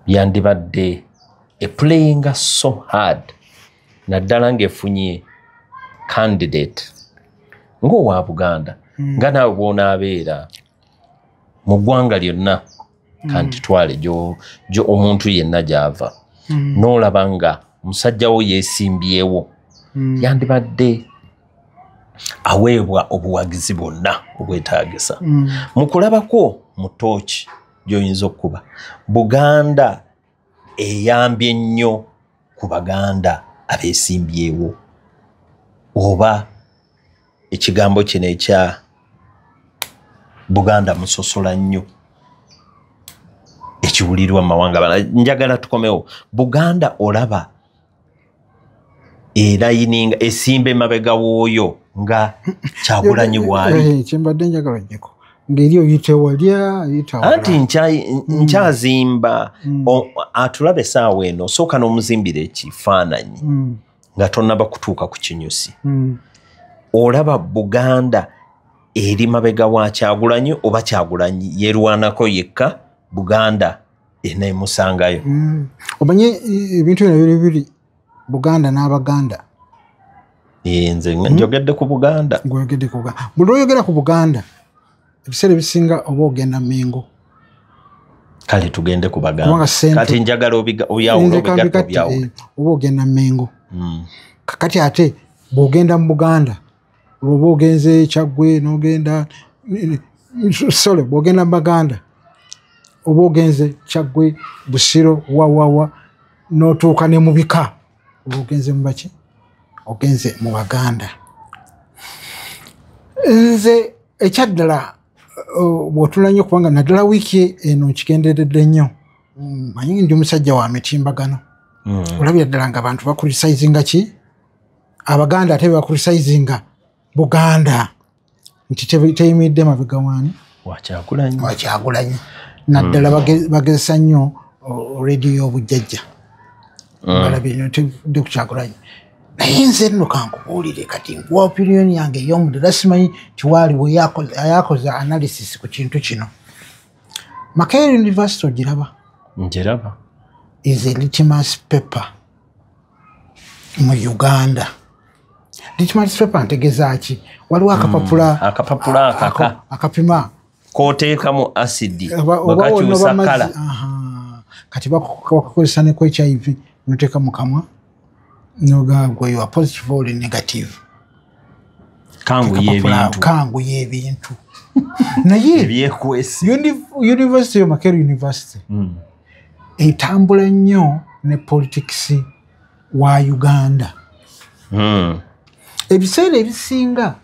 yandibadde eplayinga so hard naddala ng'efunye candidate ng'owa Buganda nga naawe bw'onaabeera mu ggwanga lyonna kantitwale gyo omuntu yenna gy'ava n'olaba nga musajja wo yeesimbyewo yandibadde aweebwa obuwagizi bwonna obwetaagisa. Mu kulabako mu ttooki gy'oyinza okuba Buganda eyambye nnyo ku Baganda abeesimbyewo oba ekigambo kino ekya Buganda musosola nnyo ekiwulirwa mu mawanga. Njagala tukomewo. Buganda olaba erayininga esimba emabega w'oyo nga Kyagulanyi bw'ali. Kyembadde njagala nnyeko ng'eri oyite walya oyita wala. Anti nkyazimba atulabe essaawa eno osooka n'omuzimbira ekifaananyi nga tonnaba kutuuka ku kinyusi. Olaba Buganda eri mabega wa Kyagulanyi oba Kyagulanyi yeerwanako yekka Buganda eneemusangayo. Omanye ebintu bino biri bibiri, Buganda n'Abaganda. Nze njogedde ku Buganda. Ng'oyogedde ku Buganda. Buli lw'oyogera ku Buganda ebiseera ebisinga oba ogenda Mengo. Kale tugende ku Baganda. Kati njagala obyawule obigatte obyawule. Oba ogenda Mengo. Kakati ate bw'ogenda mu Buganda olwo oba ogenze Kyaggwe n'ogenda sorry bw'ogenda mu Baganda oba ogenze Kyaggwe, Busiro, wawawa n'otuuka ne mu bika oba ogenze mu baki? Ogenze mu Baganda. Nze ekyaddala Bw'otunula nnyo, kubanga naddala wiiki eno nkigenderedde nnyo, manyi ndi omusajja wa mitimbagano, olabira ddala nga abantu bacriticinga ki Abaganda, ate bacriticinga Buganda nti teyimiridde mabega waani? Wakyagulanyi. Wakyagulanyi. Naddala bagezesa nnyo rediyo y'obujjajja, balabye nnyo tevudde ku Kyagulanyi. Naye nze nno kankubuulire, kati nkuwa opinion yange ey'omunda, simanyi tiwaaliwo ayakoze analysis ku kintu kino. Makerere University ogiraba? Njiraba. Is a litmus paper mu Uganda. Litmus paper ntegeeza ki? Waliwo akapapula, Akapapula akaka akapima koteekamu asidi oba bwekakyusa onoba kala. Mazzi. Aha. Kati bakakozesa ne ku HIV, noteeka mu kamwa nogagwa you are positive or negative. Kanguya Akapapula ebintu. Kanguya ebintu, naye Ebyekwesi. University yo Makerere University etambula nnyo ne politics wa Uganda. Ebiseera ebisinga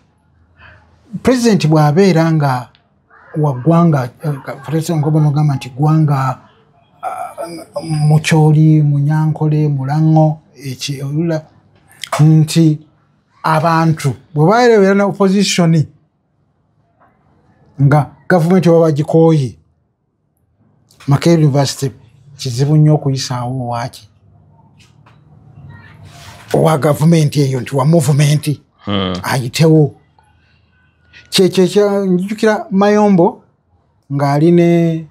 president bw'abeera nga wa ggwanga, nogamba nti ggwanga Mukyoli, Munyankole, Mulaŋŋo, olula nti abantu bwe baerebeera na opposition nga gavumenti baba bagikooye, Makerere University kizibu nnyo okuyisaawo owaaki owa gavumenti eyo nti wa movement ayitewo. Kyekyo njijukira Mayombo ng'ali ne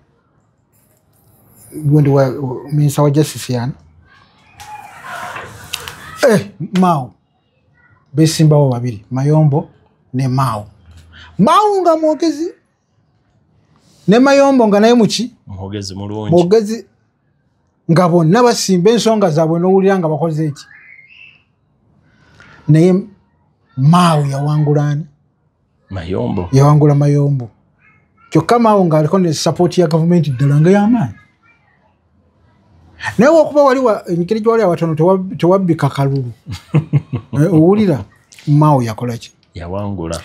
gundi wa minisita wa justice yani, Mao, besimbawo babiri, Mayombo ne Mao. Mao nga mwogezi ne Mayombo nga naye muki? Mwogezi mulungi. Mwogezi, nga bonna basimba ensonga zaabwe n'owulira nga bakoze eki, naye Mao yawangula ani? Mayombo. Yawangula Mayombo. Kyokka Mao ng'aliko ne support ya gavumenti ddala nga y'amaanyi, naye okuba wali engeri gyewali awatono tewabbika kalulu. Owulira Mao yakola ki? Yawangula.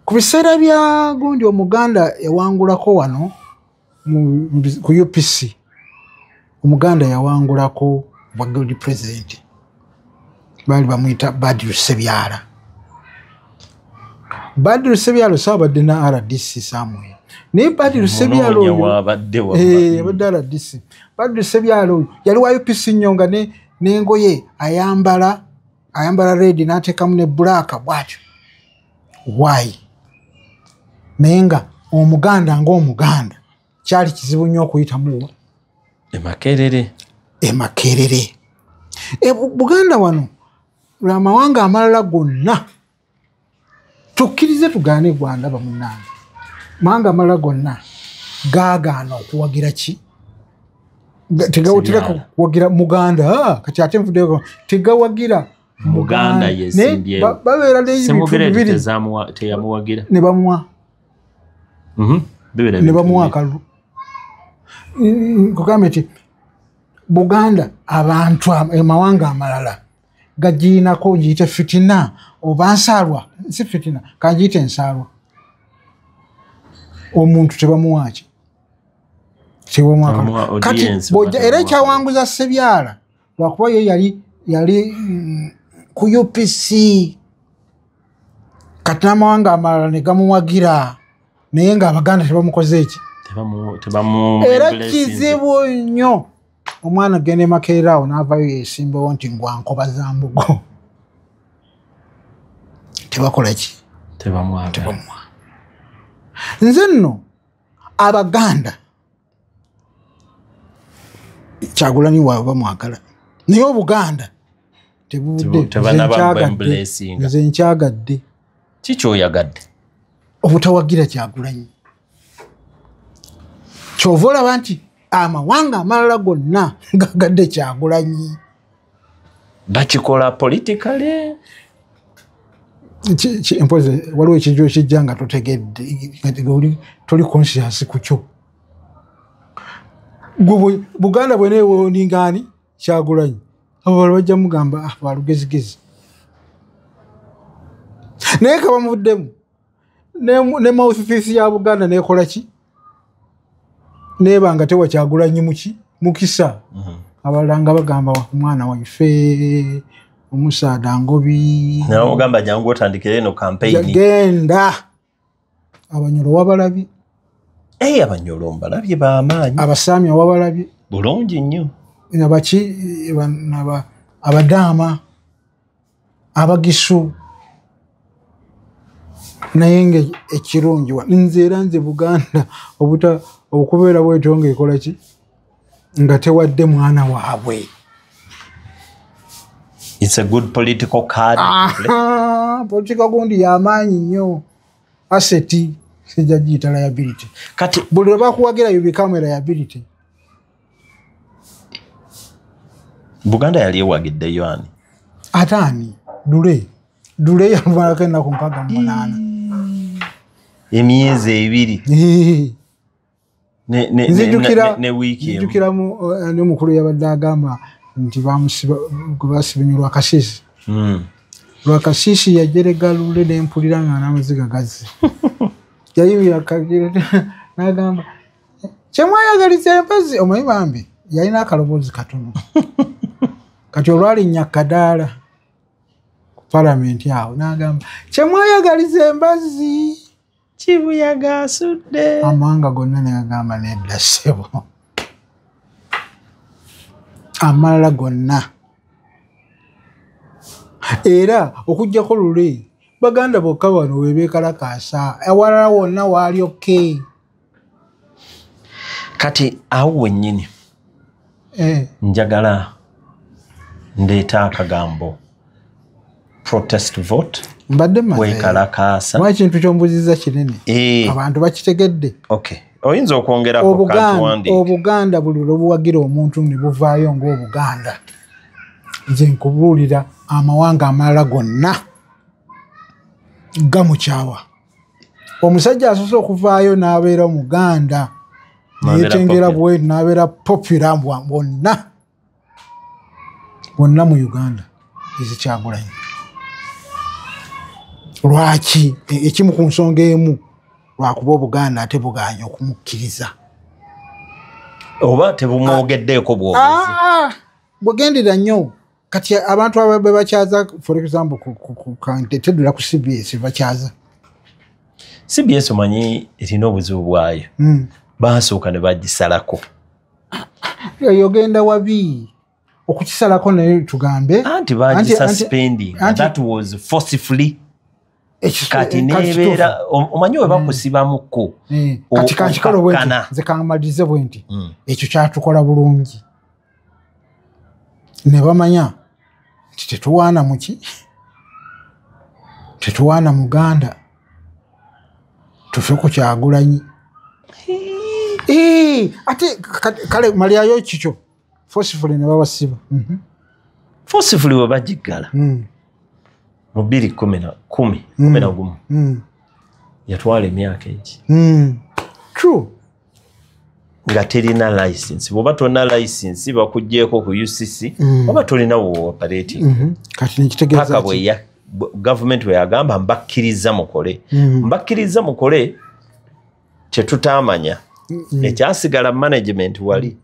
Ku biseera bya gundi, Omuganda yawangulako wano ku UPC, Omuganda yawangulako bwa guild president, baali bamuyita Badru Sebyala. Badru Sebyala saabadde na RDC somewhere, naye Badru Sebyala Munoonya oyo wabadde wamma. Abadde RDC. Badru Sebyala oyo yali wa UPC nnyo, nga n'engoye ayambala red n'ateekamu ne black bwatyo why, naye nga Omuganda ng'Omuganda kyali kizibu nnyo okuyitamu Emakerere. Emakerere. Buganda wano, lwamawanga amalala gonna, tukkirize tugaane Gwanda bamunnange, mawanga amalala gonna gaagaana okuwagira ki? Tegawutira Sebyala. kuwagira Muganda. Kati ate nvuddeyo, tegawagira Muganda Naye yesimbyewo. babeera n'ebintu Ssemogerere bibiri teyamuwagira. Ne bamuwa Bibeera ne ebintu bamuwa bibiri. akalulu. Nkugambye nti Buganda abantu amawanga amalala gagiinako, ngiyite fitina oba nsaalwa, si fitina, kangiyite ensaalwa. Omuntu tebamuwaki? Tebamuwa Tebamuwa akalulu. Kati audience, bw'ojja oba era tebamuwa. ekyawanguza Sebyala lwakuba ye yali ku UPC, kati n'amawanga amalala ne gamuwagira, naye ng'Abaganda tebamukoze eki? Tebamu Era embracinze. Kizibu nnyo omwana genda emakeera awo n'avayo yesimbawo nti ngwa nkoba za mbugo, tebakola ki? Tebamwagala. Tebamuwa. Nze nno Abaganda Kyagulanyi waabwe bamwagala, naye Obuganda tebuvudde. Tebanaba Nze nkyagadde. embracinga. Nze nkyagadde. Kikyoyagadde? Obutawagira Kyagulanyi. Kyova olaba nti amawanga amalala gonna gagadde Kyagulanyi. Bakikola politically. Mpozi waliwo ekintu ekijja nga totegedde, nga toli conscious ku kyo. Gwe Buganda bweneewoningaani Kyagulanyi, abo bali bajja mugamba, "Ah, balugezigezi," naye kabamuvuddemu. Ne mouthpiece ya Buganda nekola ki? Nebanga tewa Kyagulanyi muki? Mukisa. Abalanga bagamba omwana waife omusaada Ngobi. Nawe ogamba jangu otandikire eno campaign. Genda. Abanyolo wabalabye. Abanyolo mbalabye b'amaanyi. Abasamya wabalabye. Bulungi nnyo. Nabaki abadaama abagisu. Naye nga ekirungi nze era nze Buganda obuta okubeera bwetyo ng'ekola ki nga tewadde mwana waabwe. It's a good political card. Political gundi y'amaanyi nnyo. Asset sijja giyita liability. Kati buli lwe bakuwagira you become a liability. Buganda yali ewagiddeyo ani? Ate ani? Dule. Dule yalumalako ennaku 68. Emyezi ebiri. Ne wiiki emu. Nzijukira n'omukulu yabadde agamba nti basiba Lwakasisi. Lwakasisi yajerega Lule n'empulira nga n'amaziga gazze. Yayimirira kagira n'agamba kyemwayagaliza empezi omanyi bambi yalina akaloboozi katono. Kati olwalinnya kadaala ku palamenti awo n'agamba kyemwayagaliza embazzi kibuyaga asudde. Amawanga gonna ne gagamba nedda ssebo. Amalala gonna. Era okuggyako Lule Baganda bokka wano we beekalakaasa awalala wonna waali okay. Kati awo wennyini njagala ndeeta akagambo protest vote. Mbadde mmaze. Weekalakaasa. Mwa ekintu ky'ombuuzizza kinene. Abantu bakitegedde. Okay. Oyinza okwongerako kantuwandiike. Obuganda buli lwe buwagira omuntu ne buvaayo ng'Obuganda. Nze nkubuulira amawanga amalala gonna gamukyawa. Omusajja asoose okuvaayo n'abeera Omuganda neyeetengera bwe n'abeera popular bonna bonna mu Uganda ezikyagulanyi. Lwaki? Ekimu ku nsonga emu lwakuba Obuganda ate bugaanye okumukkiriza. Oba tebumwogeddeeko bwogezi. Bwegendera nnyo. Kati abantu ababe bakyaza for example teddula ku CBS bakyaza. CBS omanyi erina obuzibu bwayo. Baasooka ne bagisalako. Yogenda wabi okukisalako naye tugambe. Anti bagisuspending. That was forcefully. Kati nebeera omanyi we bakusibamuko. Kati kankikola bwe nti nze kamalirize bwe nti ekyo kyatukola bulungi. Ne bamanya nti tetuwaana muki, tetuwaana Muganda, tufe ku Kyagulanyi. Ate kale malyayo kikyo forcefully ne babasiba. Forcefully we bagiggala mu 2011 yatwala emyaka egi. True. Nga terina license. Bw'oba tolina license bakuggyeeko ku UCC oba tolina operating. Kati nekitegeeza paka bwe government bwe yagamba mbakkiriza mukole. Mbakkiriza mukole kye tutaamanya. Ekyasigala management wali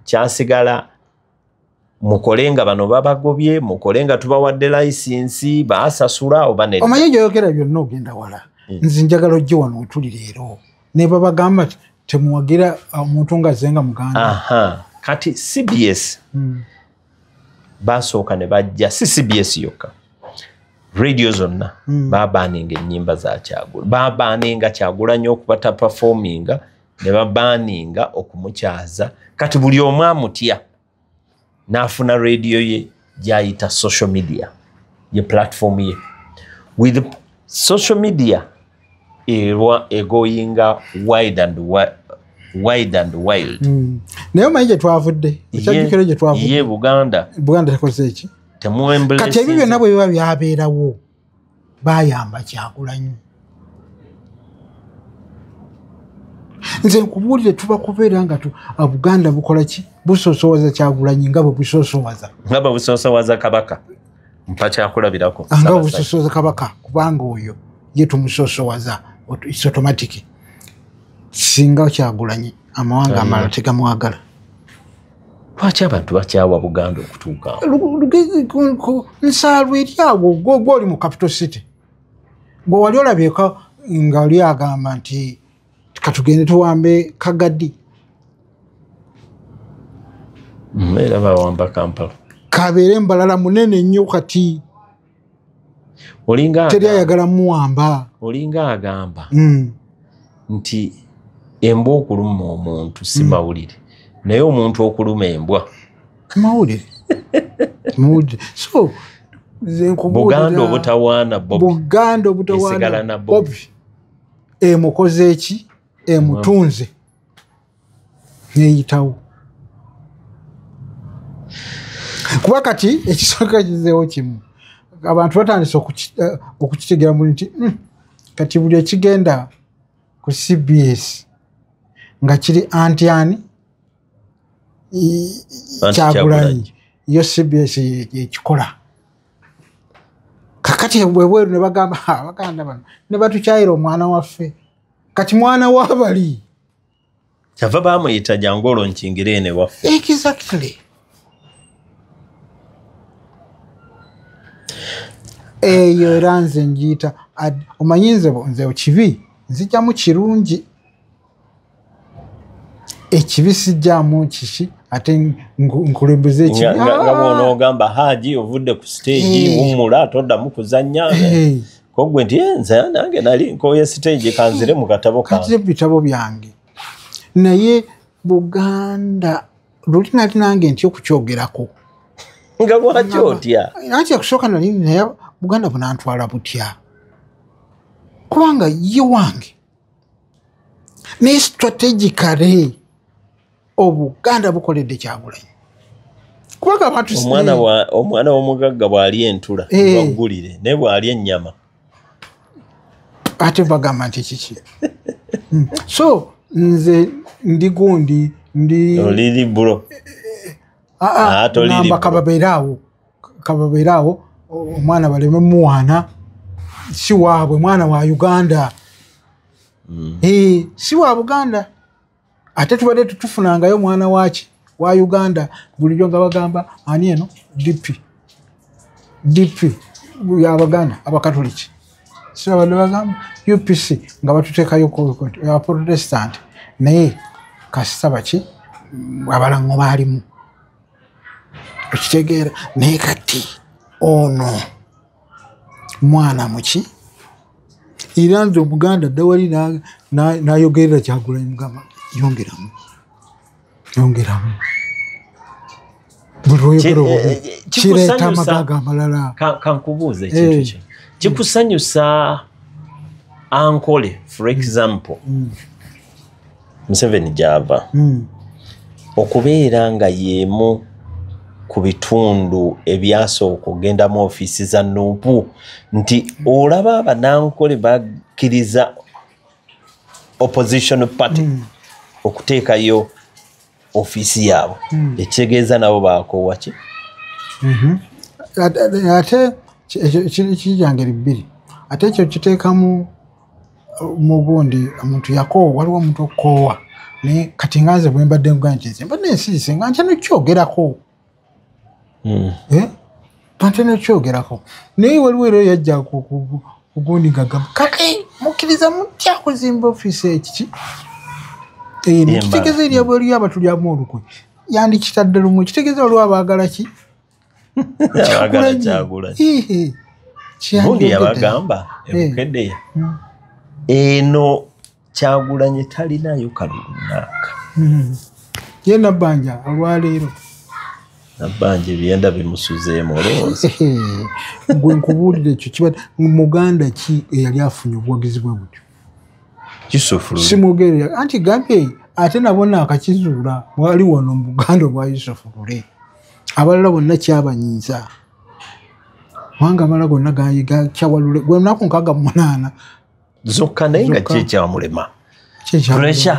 kyasigala mukole nga bano babagobye, mukole nga tubawadde license baasasula oba nedda. Omanyi gy'oyogera byonna ogenda wala. Nze njagala ojje wano wetuli leero ne babagamba temuwagira omuntu nga zenga Muganda. Kati CBS basooka ne bajja, si CBS yokka, radio zonna babaninga ennyimba za Kyagulanyi, babaninga Kyagulanyi okubata performinga ne babaninga okumukyaza. Kati buli omu amutya n'afuna radio ye gy'ayita social media, ye platform ye. With social media erwa egoyinga wide and wide and wild. Naye omanyi gye twavudde, ekyajjukiro gye twavudde. Ye Buganda. Buganda tekoze eki? Kati ebyo byonna bwe biba byabeerawo bayamba Kyagulanyi. Nze nkubuulire tuba kubeera nga Buganda bukola ki? Busoosowaza Kyagulanyi nga bwe busoosowaza. Nga bwe busoosowaza Kabaka. Mpa kyakulabirako. Nga bwe busoosowaza Kabaka kubanga oyo ye tumusosowaza It's automatic. Singa Kyagulanyi amawanga amalala tegamwagala. Lwaki abantu bakyawa Buganda okutuuka awo? Nsaalwa eri awo gwoli mu capital city. Gwe wali olabyeko nga oli agamba nti katugende tuwambe Kagadi. Era bawamba Kampala. Kabeere Mbalala munene nnyo kati. Olinga teri ayagala muwamba. Olinga agamba nti embwa okuluma omuntu si mawulire, naye omuntu okuluma embwa mawulire. Mawulire. So nze nkubuulira Buganda obutawaana Bobi. Buganda obutawaana Esigala na Bobi. Bobi. Emukoze eki? Emutunze. Neyitawo. Kuba kati ekisooka kizeewo kimu. Abantu batandise okukitegera muli nti kati buli ekigenda ku CBS nga kiri anti ani Kyagulanyi, yo CBS ekikola. Kakati bwebweru ne bagamba abaganda bano ne batukyayira omwana waffe. Kati mwana w'abali kyava bamuyita jangu olwo nkingire eno ewaffe. Exactly. Eyo era nze njiyita omanyi nze kibi nzijjamu kirungi, ekibi sijjamu kiki ate nkulembeze ekibi. Nga bw'onoogamba Haji ovudde ku stage wummula toddamu kuzannya, ko gwe nti nze nange nali nkooye stage kanzire mu katabo kange. Kanzire mu bitabo byange. Naye Buganda luli nali nange ntya okukyogerako. Nga lwaki otya? Anti okusooka nali naye Buganda bunantwala butya? Kubanga ye wange. Naye strategically Obuganda bukoledde Kyagulanyi. Kubanga abantu omwana w'omugagga bw'alya entula baggulire, naye bw'alya ennyama ate bagamba nti kiki. So nze ndi gundi ndi oli libro. Namba kababeeraawo omwana baleme muwaana, si waabwe, mwana wa Uganda. Si wa Buganda. Ate tubadde tutufunangayo mwana waki wa Uganda bulijjo nga bagamba ani eno DP DP y'Abaganda Abakatoliki, si babadde bagamba UPC nga batuteekayo Abaprotestant, naye kasita baki abalango baalimu okitegeera. Naye kati ono mwana muki era nze Omuganda dda wali n'ayogerera Kyagulanyi mugamba yongeramu yongeramu buli lw'oyogera obubi kireeta amagaaga amalala. Kankubuuza ekintu kino kikusanyusa Ankole for example Museveni gy'ava okubeera nga y'emu ku bitundu ebyasooka okugenda mu ofiisi za Nuupu, nti olaba Abanankole bakkiriza opposition party okuteekayo ofiisi yaabwe, ekitegeeza nabo baakoowa ki? Ate kijja ngeri bbiri, ate ekyo kiteekamu mugundi omuntu yakoowa, waliwo omuntu okukoowa. Naye kati nga nze bwe mbadde nkugamba nti nze mbadde nsirise nga ntya nokyogerako. Ntya nokyogerako, naye waliwo era yajja kugundi nga gamba kati mukkiriza mutya kuzimba ofiisi ekiki? Kitegeeza eri ebweru y'abatulyamu olukwe yandikitadde lumu, kitegeeza waliwo abaagala ki? Abaagala Kyagulanyi. Gundi yabagamba ebukeddeya eno Kyagulanyi talinayo kalulu naaka. Ye Nabbanja olwaleero Nabbanja ebyenda bimusuzeemu olowooza. Gwe nkubuulira ekyo kiba Muganda ki eyali afunye obuwagizi bwe butyo? Yusufu Lule. Simwogerera anti gambye ate nabo naakakizuula wali wano mu Buganda obwa Yusufu Lule. Abalala bonna kyabanyiiza. Kubanga amalala gonna gakyawalule gwe lunaku 68 zokka, naye nga ki ekyamulema? Pressure.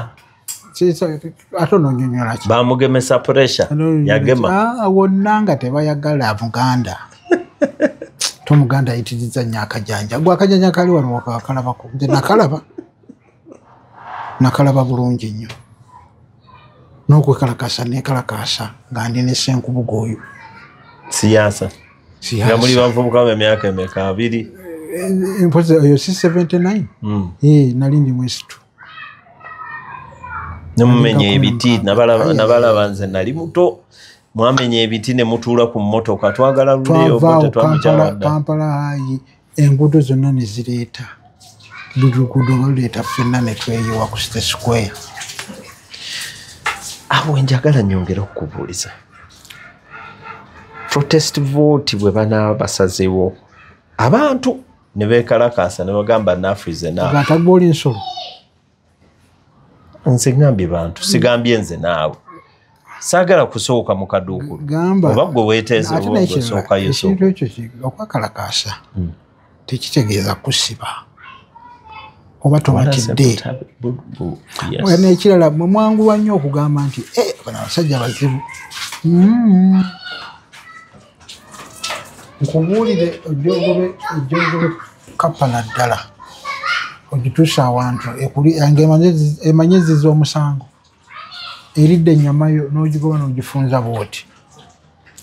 Ate onoonyonyola ki? Bamugemesa pressure yagema. Wonna nga tebayagala Muganda. Tomuganda ayitiriza nnyo akajanja. Gwe akajanja kali wano wakalabako. Nze nakalaba. Nakalaba bulungi nnyo. N'okwekalakasa nekalakasa nga ndi ne Ssenkubuge oyo. Siyaasa. Nga muli bavubuka b'emyaka emeka abiri? Mpozi oyo si 79? Nali ndi mwesitu. Ne mumenya ebiti, nabalaba nze nali muto. Mwamenya ebiti ne mutuula ku mmotoka twagala luleyo twavaawo Kampala hayi enguudo zonna ne zireeta. Buli luguudo baluleeta ffenna ne tweyiwa ku City Square. Awo njagala nnyongere okukubuuliza. Protest vote bwe banaaba basazeewo abantu ne beekalakaasa ne bagamba enough is enough. Ate oli nsolo. Nze ngambye bantu, sigambye nze naawe. Saagala kusooka mu kaduukulu. Oba gwe weeteeze oba gwe osookayo ekintu ekyo okwekalakaasa tekitegeeza kusiba oba tomatidde. N'ekirala mwe mwanguwa nnyo okugamba nti bano abasajja bazibu. Nkubuulire ojja kapala ddala ogituusa awantu emanye ezizza omusango eridde ennyama yo n'ogigoba n'ogifunza bw'oti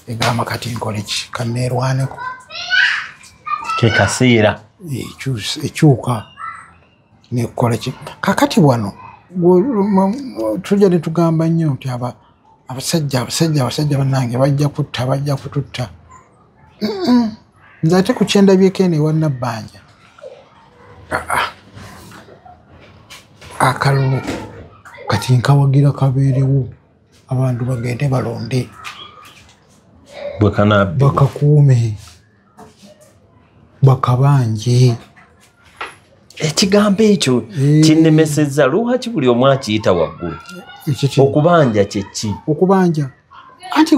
egamba kati nkole ki kanneerwaneko. Ke kaseera ekyuka nekukola ki. Kakati wano tujja ne tugamba nnyo nti abasajja bannange bajja kutta bajja kututta. Nze ate ku kyendabyeko eno ewa Nabbanja akalulu kati nkawagira kabeerewo abantu bagende balonde bakakuume bakabanje. Ekigambo ekyo kinnemesezza lwaki buli omu akiyita waggulu? Okubanja kye ki? Okubanja anti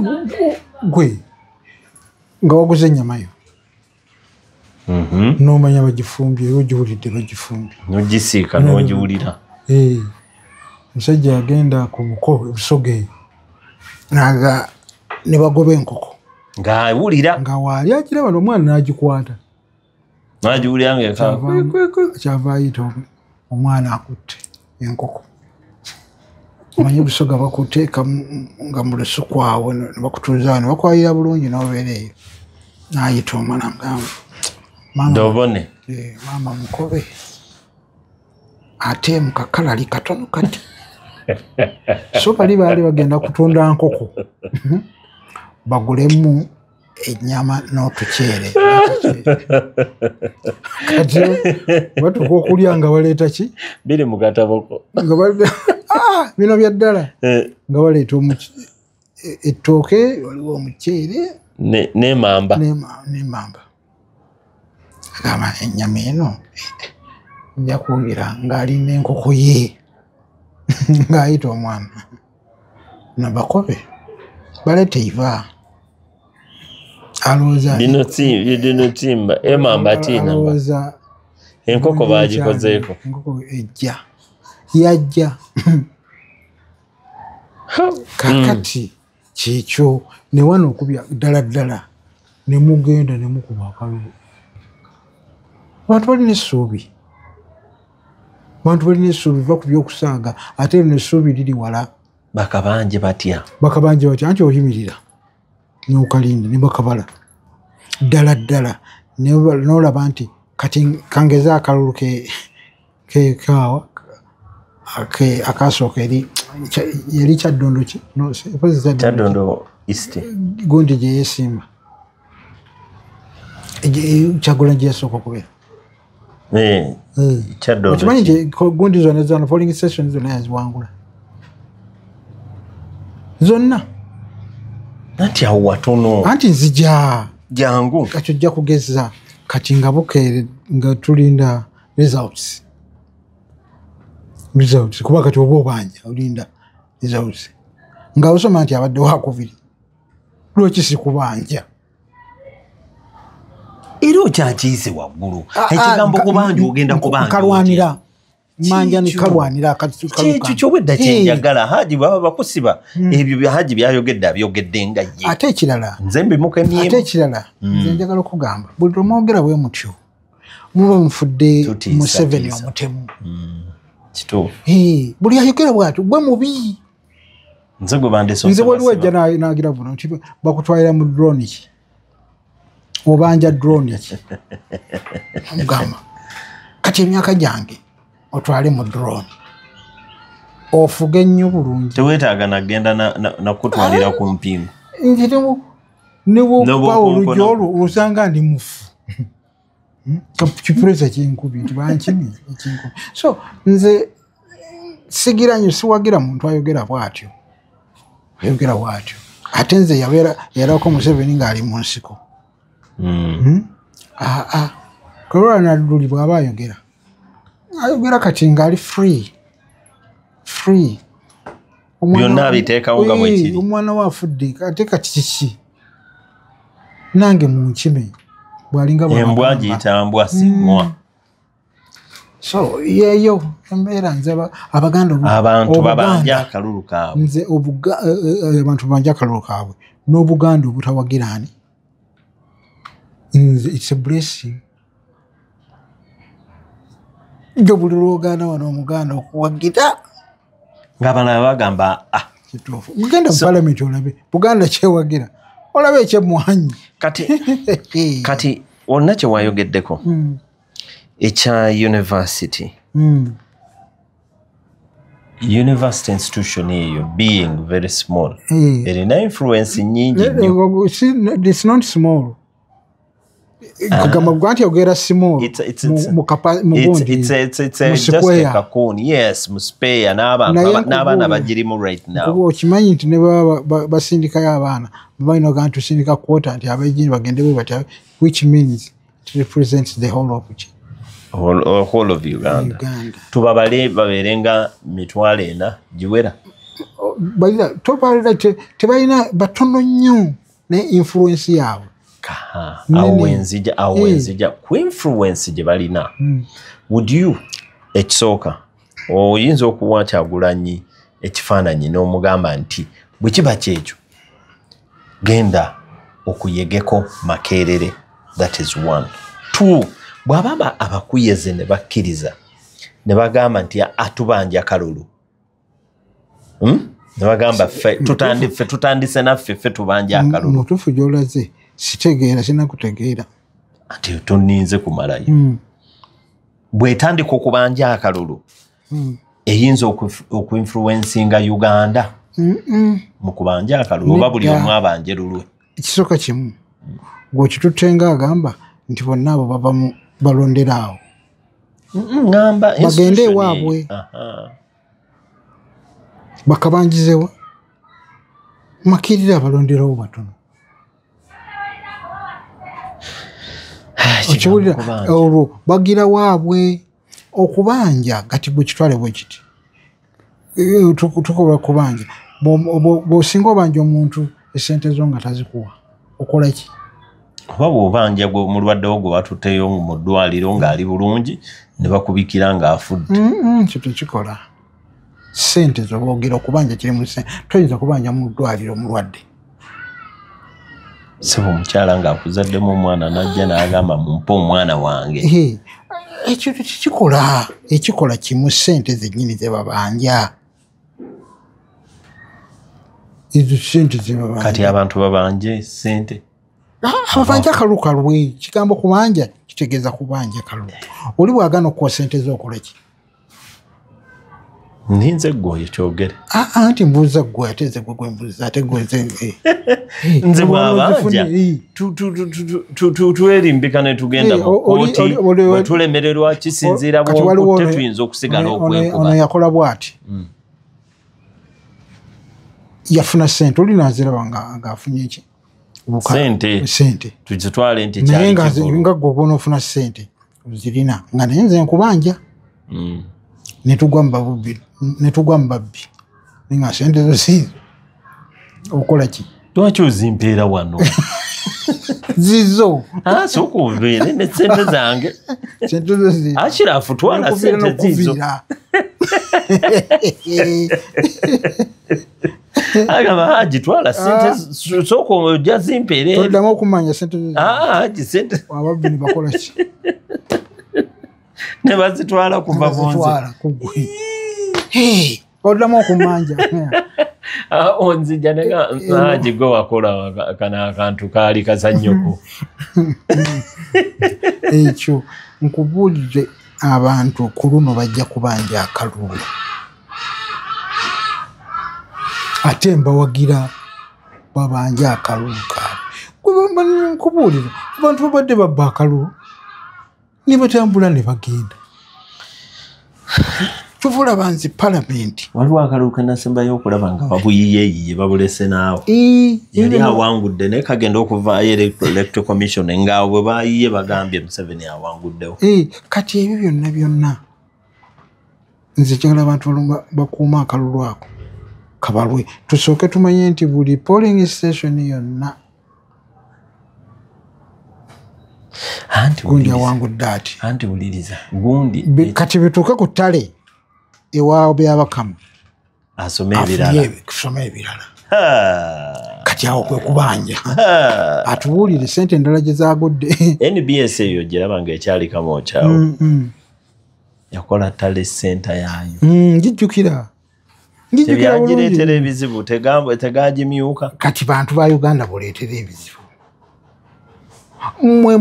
gwe nga waguze ennyama yo n'omanya bagifumbye era ogiwulidde bagifumbye n'ogisiika n'ogiwulira. Omusajja yagenda ku buko Busoga eyo nga ne bagoba enkoko ng'awulira nga waali agiraba n'omwana n'agikwata n'agiwulira nga kyava ayita omwana akutte enkoko. Omanyi Busoga bakuteeka nga mu lusuku awo ne bakutuuza ne bakwayira bulungi n'obeera eyo. N'ayita omwana mugamba ndobone maama mukobe ate mukakalali katono kati. So bali baali bagenda kutunda nkoko bagulemu ennyama n'otuceere. Kati batuuka okulya nga baleeta ki? Biri mu kataboko. Bino bya ddala. Nga baleeta ettooke, waliwo omuceere n'emmamba. N'emmamba. Agamba ennyama eno nja kuwulira ng'alina enkoko ye ng'ayita omwana nabakobe baleeta eiva. Alowooza bino timba emamba tinamba enkoko bagikozeeko enkoko ejja yajja. Kakati kyekyo ne wano okubya ddala ddala ne mugenda ne mukuba akalulu. Abantu balina essuubi, abantu balina essuubi bakubya okusaaga ate lino essuubi liri wala. Bakabanje batya? Bakabanje batya anti oyimirira n'okalinda ne bakabala ddala ddala n'olaba nti kati kangeze akalulu kaawa akasooka eri yali Kyaddondo ki? Kyaddondo East. Gundi gye yeesimba Kyagulanyi gye yasooka okubeera. Okimanyi nti gundi zonna zonna polling station zonna yaziwangula zonna. Anti awo watono. Anti nzija jangu kati ojja kugeza kati nga bukeere nga tulinda results kuba kati oba obanja olinda results nga osoma nti abadde wakubiri lwaki sikubanja era okyakiise waggulu ekigambo kubanja ogenda kubanja nkalwanira manja nikalwanira kyekyo kyobwedda kyenjagala Haji baba bakusiba ebyo bya Haji byayogedde abyogedde nga ye ate ekirala nze mbimukemyemu ate ekirala nze njagala okugamba buli lwemwogera bwe mutyo muba mufudde Museveni omutemu. Kituufu. Buli ayogera bw'atyo gwe mubi. Nze gwe bandesoose. Nze waliwo ejja n'agira buno nti bakutwalira mu drone ki? Obanja drone ki? Mugamba. Kati emyaka gyange otwale mu drone. Ofuge nnyo bulungi. Teweetaaga nagenda nakutwalira ku mpingu. Nze ne bw'okuba oluggi olwo osanga ndi mufu. Kipuresa kyenkubi nti bankimye ekinkubi. So nze sigira nnyo, siwagira muntu ayogera bw'atyo. Ayogera bw'atyo. Ate nze yalabako Museveni ng'ali mu nsiko. Kolwa Nadduli bw'aba ayogera. Ayogera kati ng'ali free. Free. Byonna abiteekawo nga bwe kiri. Omwana we afudde ate kati kiki? Nange munkime. Bw'alinga bw'agamba. Embwa giyita mbwa si mmwa. So yeeyo embeera nze Abaganda abantu babanja akalulu kaabwe. Nze abantu babanja akalulu kaabwe n'Obuganda obutawagira ani? Nze it's a blessing. Njo buli lw'ogaana wano Omuganda okuwagira. Ng'abalala bagamba ah. Kituufu. Mugenda mu palamenti olabe Buganda kyewagira. Olabe ekyemwanyi. Kati onna kye wayogeddeko ekya university. University institution eyo being very small. Erina influence nnyingi nnyo. It's not small. Kugamba gwa nti ogera small. It's just a cocoon. Yes, mu spare n'abaana bagirimu right now. Okimanyi nti ne baba basindikayo abaana balina ogamba nti tusindika quota nti ab'ejjini bagende bwe batya, which means it represents the whole of whole of Uganda. Tubabale babeere nga 400 giwera. Tobalira tebalina batono nnyo ne influence yaabwe. Awo wenzija ku influence gye balina. Would you ekisooka oyinza okuwa Kyagulanyi ekifaananyi n'omugamba nti bwe kiba kyekyo genda okuyegeko Makerere? That is one. Two, bw'ababa abakuyeze ne bakkiriza ne bagamba nti atubanja kalulu. Ne bagamba ffe tutandise naffe ffe tubanja akalulu. Mutuufu gy'olaze. Sitegeera, sinakutegeera. Ate toninze kumalayo. Bw'etandika okubanja akalulu eyinza okuinfluencinga Uganda mu kubanja akalulu oba buli omu abanje lulwe. Ekisooka kimu gw'okitutte ng'agamba nti bonna abo bava mu balondera awo. Ngamba bagende ewaabwe. Bakabanjizewa. Makerere abalonderawo batono. Okiwulira olwo bagira waabwe okubanja kati gwe kitwale bwe kiti. Tukola kubanja. Bw'osinga obanja omuntu essente zo nga tazikuwa okola ki? Oba bw'obanja mulwadde wo gwe batutteyo mu ddwaliro ng'ali bulungi ne bakubikira ng'afudde. Ekyo tekikola. Ssente zo boogera okubanja kiri mu ssente. Toyinza kubanja mu ddwaliro mulwadde. Sebo omukyala ng'akuzaddemu omwana n'ajja n'agamba mumpe omwana wange. Ekyo tekikola. Ekikola kimu ssente zennyini ze babanja. Ezo ssente ze babanja. Kati abantu babanje ssente. Ababanja kalulu kalwe. Kigambo kubanja kitegeeza kubanja kalulu. Oli bw'agaana okuwa ssente z'okola ki? Nninze ggwe oyo kyogere. Anti mbuuza ggwe ate nze gwe mbuuza ate ggwe nze. Nze bw'abanja twerimbika ne tugenda mu kkooti bwe tulemererwa kisinziira bw'okutte tuyinza okusigala okwekuba. Ono yakola bw'ati. Yafuna ssente oli n'aziraba ng'afunye ki? Ssente. Tuzitwale nti kyali kikulu. Naye nga ggwe bw'onoofuna ssente ozirina nga naye nze nkubanja. Ne tugwa mu babbi nga ssente zo si okola ki? Lwaki ozimpeera wano? Zizo. Sooka obeere ne ssente zange. Ssente zo zizo. Ashirafu twala ssente zizo. Agamba Haji twala ssente sooka ojja zimpeere. Toddamu okumanya ssente zo. Haji ssente. Ababbi ne bakola ki? Ne bazitwala kuva ku nze. Bazitwala ku ggwe. Oddamu okumanja. Onzija Haji gwe wakola kano akantu kaali kazannyoko. Ekyo nkubuulire abantu ku luno bajja kubanja akalulu. Ate mbawagira babanja akalulu kaabwe. Nkubuulire abantu babadde babba akalulu ne batambula ne bagenda. Tuvula banzi palamenti. Waliwo akalulu ke nasembayo okulaba nga babuyiyeeyiye babulese naawe. Yali awangudde naye kagenda okuvaayo Electoral Commission nga bwe bayiye bagambye Museveni awanguddewo. Kati ebyo byonna byonna nze njagala abantu bakuuma akalulu ako kabalwe. Tusooke tumanye nti buli polling station yonna gundi awangudde ati. Anti wuliriza gundi kati bituuke ku ttale ewa Byabakama asome ebirala. Kusoma ebirala. Kati awo kwe kubanja. Atubuulire ssente endala gye zaagudde. NBS eyo giraba ng'ekyali kamwokyawo. Yakola tally center yaayo. Ngijjukira. Tebyagireetera ebizibu tegagimyuka. Kati bantu ba Uganda boleetera ebizibu. Mwe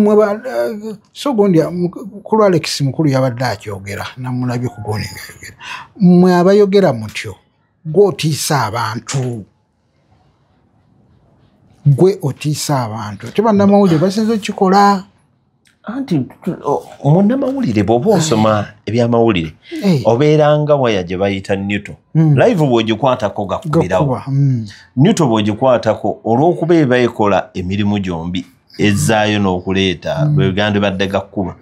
so gundi mukulu Alex mukulu yabadde akyogera namulabye ku gundi ng'ayogera. Mmwe abayogera mutyo gwe otiisa abantu. Gwe otiisa abantu. Ate bannamawulire basinze okukikola. Anti munnamawulire bw'oba osoma ebyamawulire obeeranga waya gye bayita Newton. Live bw'ogikwatako gakubirawo. Newton bw'ogikwatako olw'okuba eba ekola emirimu gyombi ezzaayo n'okuleeta bwe badde gakkuba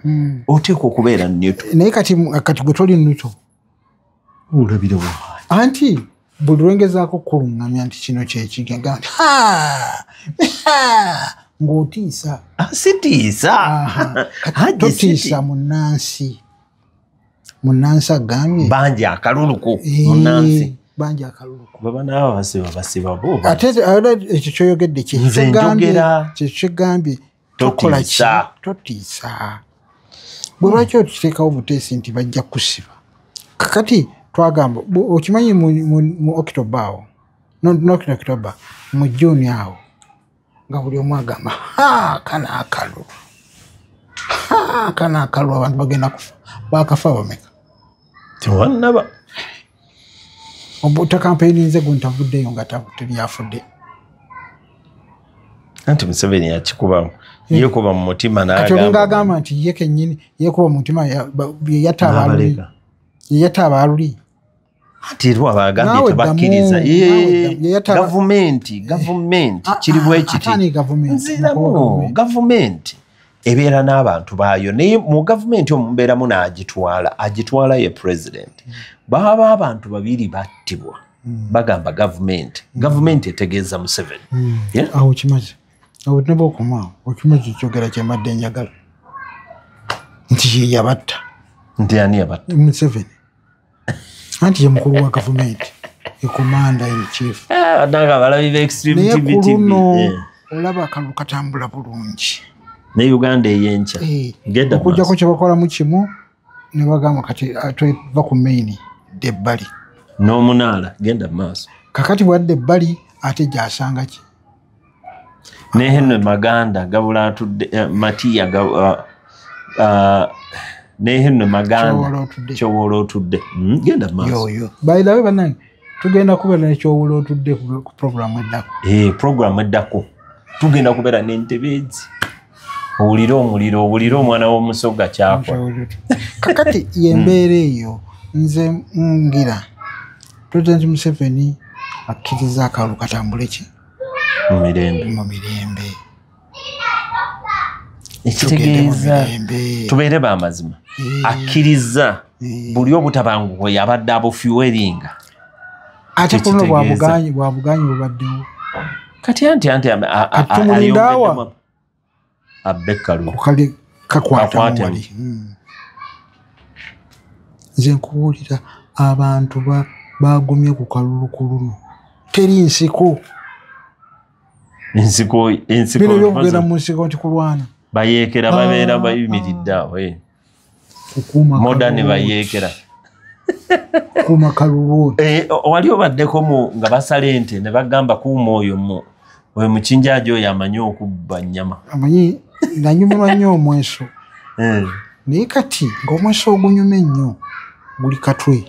oteekwa okubeera Newton. Naye kati gwe toli Newton. Olabirawo. Anti buli lwengezaako okukuluŋŋamya nti kino kyekigenda nti ng'otiisa. Sitiisa. Totiisa munnansi. Munnansi agambye. Bangi akaluluko munnansi. Bangi akaluluko. Baba n'abo basiba basiba bo. Ate ekyo ky'oyogedde Nze njogera. Kyekigambye tokola ki? Totiisa. Bwe lwaki okiteekawo obuteesi nti bajja kusiba? Kakati twagamba okimanyi mu October awo. Not October, mu June awo. Nga buli omu agamba kana akalulu. Kana akalulu abantu bagenda kufa. Baakafa bameka? Tewannaba. Obuta kampeyini nze gwe ntavuddeyo nga teryafudde. Anti Museveni yakikuba yeekuba mu mutima n'agamba. Kati olinga agamba nti ye kennyini yeekuba mu mutima ye yatta abaaluli. Ati era abagambye tebakkiriza. Gavumenti kiri bwe kiti. Nziramu gavumenti ebeera n'abantu baayo naye mu gavumenti omwo mubeeramu n'agitwala agitwala ye president. Baba abantu babiri battibwa bagamba gavumenti. Gavumenti etegeeza Museveni. Awo kimaze. Awo tunaba okomaawo okimaze kyogera kye mbadde njagala. Nti ye yabatta. Nti ani yabatta? Museveni. Anti ye mukulu wa gavumenti. Ye commander in chief. Nange abalabi ba Extreme TV TV. Olaba akalulu katambula bulungi. Ne Uganda ey'enkya. Genda okujjako kye bakolamu kimu ne bagamba kati tuva ku main dda ebbali. N'omunaala genda mu maaso. Kakati bwadde ebbali ate gy'asanga ki? Ne Henry Maganda gabula atudde Matiya ne Henry Maganda Kyowoola otudde. Genda mu maaso. Yoyo. By the way bannange tugenda kubeera ne Kyowoola otudde ku programu eddako. Programu eddako tugenda kubeera n'entebe ezi. Owulire omuliro, owulire omwana w'omusoga kyakwa. Kakati y'embeera eyo nze ngira President Museveni akkiriza akalulu katambule ki? Mu mirembe. Mu mirembe. Ekitegeeza tubeere b'amazima. Akkiriza buli obutabanguko yabadde abufuelinga. Ate kuno bwabuganyi bubaddewo. Kati anti ayongedde abekalu kakwata wali. Nze nkubuulira abantu bagumye ku kalulu ku luno. Teri nsiko. Ensiko bino byokugenda mu nsiko nti kulwana. Bayeekera babeera bayimiridde awo. Kukuuma Modern bayeekera. Kuuma kalulu. Wali obaddeko nga basala ente ne bagamba kuuma oyo oyo mukinjaaji oyo amanyi okubba nnyama. Amanyi nanyumirwa nnyo omweso. Naye kati ng'omweso ogunyuma ennyo guli Katwe.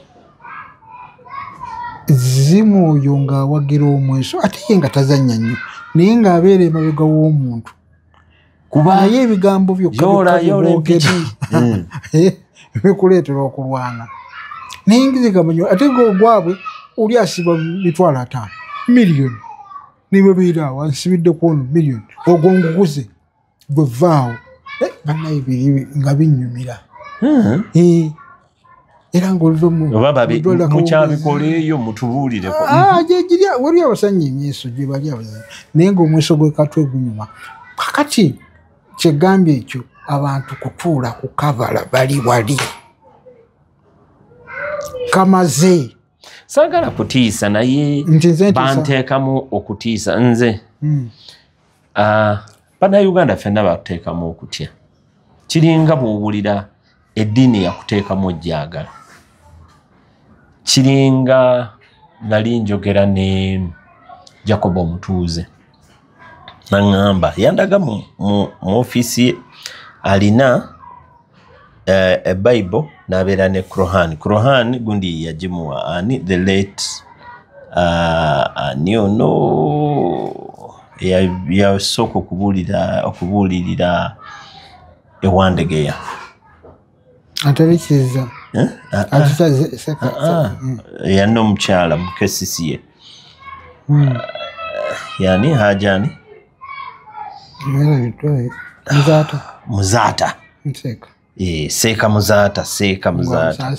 Zimu oyo ng'awagira omweso ate ye nga tazannya nnyo naye ng'abeera emabega w'omuntu. Naye ebigambo byokka byogera bikuleetera okulwana. Naye ngizigamanyo ate ng'ogwabwe oli asiba 500,000 miliyoni nibabeera awo ansibidde ku ono miliyoni ogwo nguguze gwe vaawo. Bannaye biri nga binnyumira. Era ng'oluva mukyabikoleeyo mutubuulireko. Waliwo abasanya emyeso gye bali abazanyi naye ng'omweso gw'e Katwe gunyuma. Kakati kyegambye ekyo abantu kutuula kukabala bali wali kamaze. Saagala kutiisa naye banteekamu okutiisa nze. Bannayuganda ffenna batuteekamu okutya. Kiringa bw'owulira eddiini yakuteekamu ojjagala. Kiringa nali njogera ne Jacob Omutuuze. Naŋŋamba yandaga mu ofiisi ye alina Bible n'abeera ne Quran. Quran gundi yagimuwa ani the late ani ono yasooka okubuulirira ewandegeya. Atabikiriza. Yanna omukyala mu KCCA. Yani hajani Muzaata. Seeka Muzaata, Seeka Muzaata.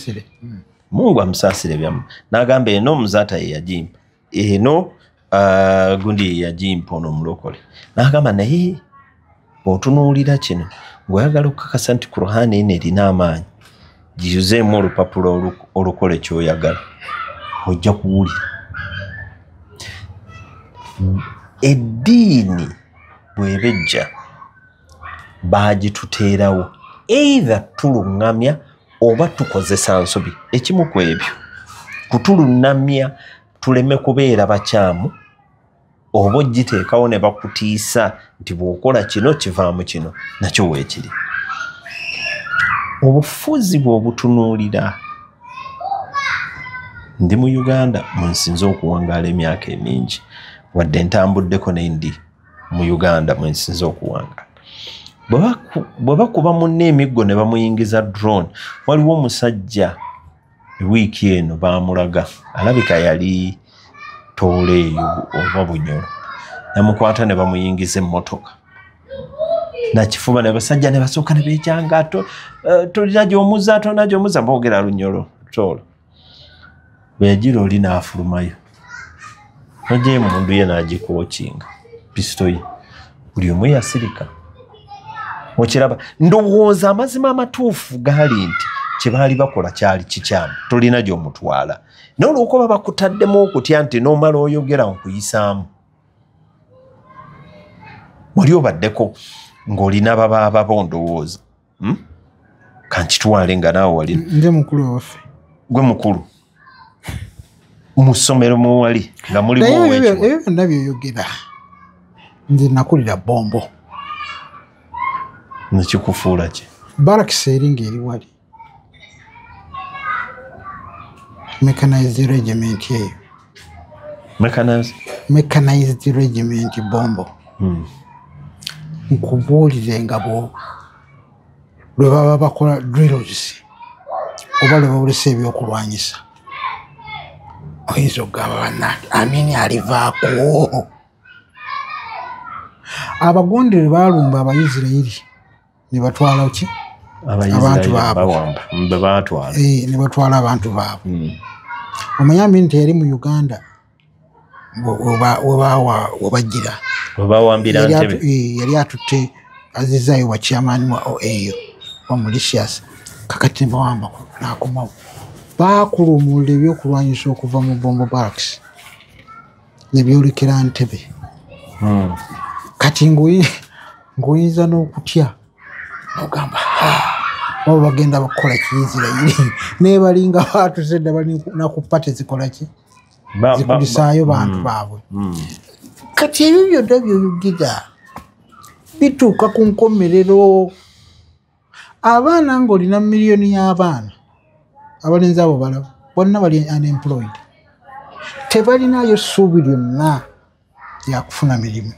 Mungu amusaasire byamu. N'agamba eno Muzaata ye yagimpa. Eno gundi ye yagimpa ono omulokole. N'agamba naye bw'otunuulira kino ng'oyagala okukakasa nti Kur'ani eno erina amaanyi giyuzeemu olupapula olukole ky'oyagala ojja kuwulira. Eddiini bw'ebejja baagituteerawo either tuluŋŋamya oba tukozesa nsobi. Ekimu ku ebyo kutuluŋŋamya tuleme kubeera bakyamu oba ogiteekawo ne bakutiisa nti bw'okola kino kivaamu kino nakyo weekiri. Obufuzi bw'obutunuulira ndi mu Uganda mwensinze okuwangaala emyaka emingi wadde ntambuddeko naye ndi mu Uganda mwensinze okuwangaala. Bwe bakuba munne emiggo ne bamuyingiza drone, waliwo omusajja wiiki eno baamulaga alabika yali Tooro eyo oba Bunyoro, namukwata ne bamuyingiza emmotoka nakifuba ne basajja ne basooka ne beekyanga tolina gy'omuzza tolina gy'omuzza boogera Lunyoro Tooro. Bwe yagira oli n'afulumayo n'oggyayo emmundu ye n'agikookinga pisito ye buli omu yasirika. Okiraba ndowooza amazima amatuufu gaali nti kye baali bakola kyali kikyamu tolina gy'omutwala naye olw'okuba bakutaddemu okutya nti n'omala oyogera nkuyisaamu. Wali obaddeko ng'olina babaababo ndowooza kankitwale nga naawe wali. Nze mukulu waffe. Gwe mukulu mu ssomero muwali nga mulimu ow'ekiwa. Ebyo byonna by'oyogera nze nakulira Bombo. Nekikufuula ki? Barracks eri ng'eri wali. Mechanized regiment eyo. Mechanized regiment Bombo. Nkubuulire nga bo lwe baba bakola drills oba lwe bawulisa ebyokulwanyisa oyinza okugamba bannange Amini alivaako. Abagondere baalumba Abayisirayiri ne batwala ki? Abantu baabwe. Ne batwala abantu baabwe. Omanyi Amini teyali mu Uganda webajjira. Webawambira Ntebe. Yali atutte azizaayo wa chairman wa OAU wa Mauritius. Kakati ne bawamba n'akomawo. Baakulumula ebyokulwanyisa okuva mu Bombo Barracks ne byolekera Ntebe. Kati ng'oyinza n'okutya n'ogamba Oba bagenda bakukola Kiisirayiri naye balinga baatuse dda, balina ku pate zikola ki, zikulisaayo bantu baabwe. Kati ebyo byonna byoyogera bituuka ku nkomerero. Abaana ng'olina miliyoni y'abaana abalenzi abo balaba bonna bali unemployed, tebalinayo ssuubi lyonna lyakufuna mirimu,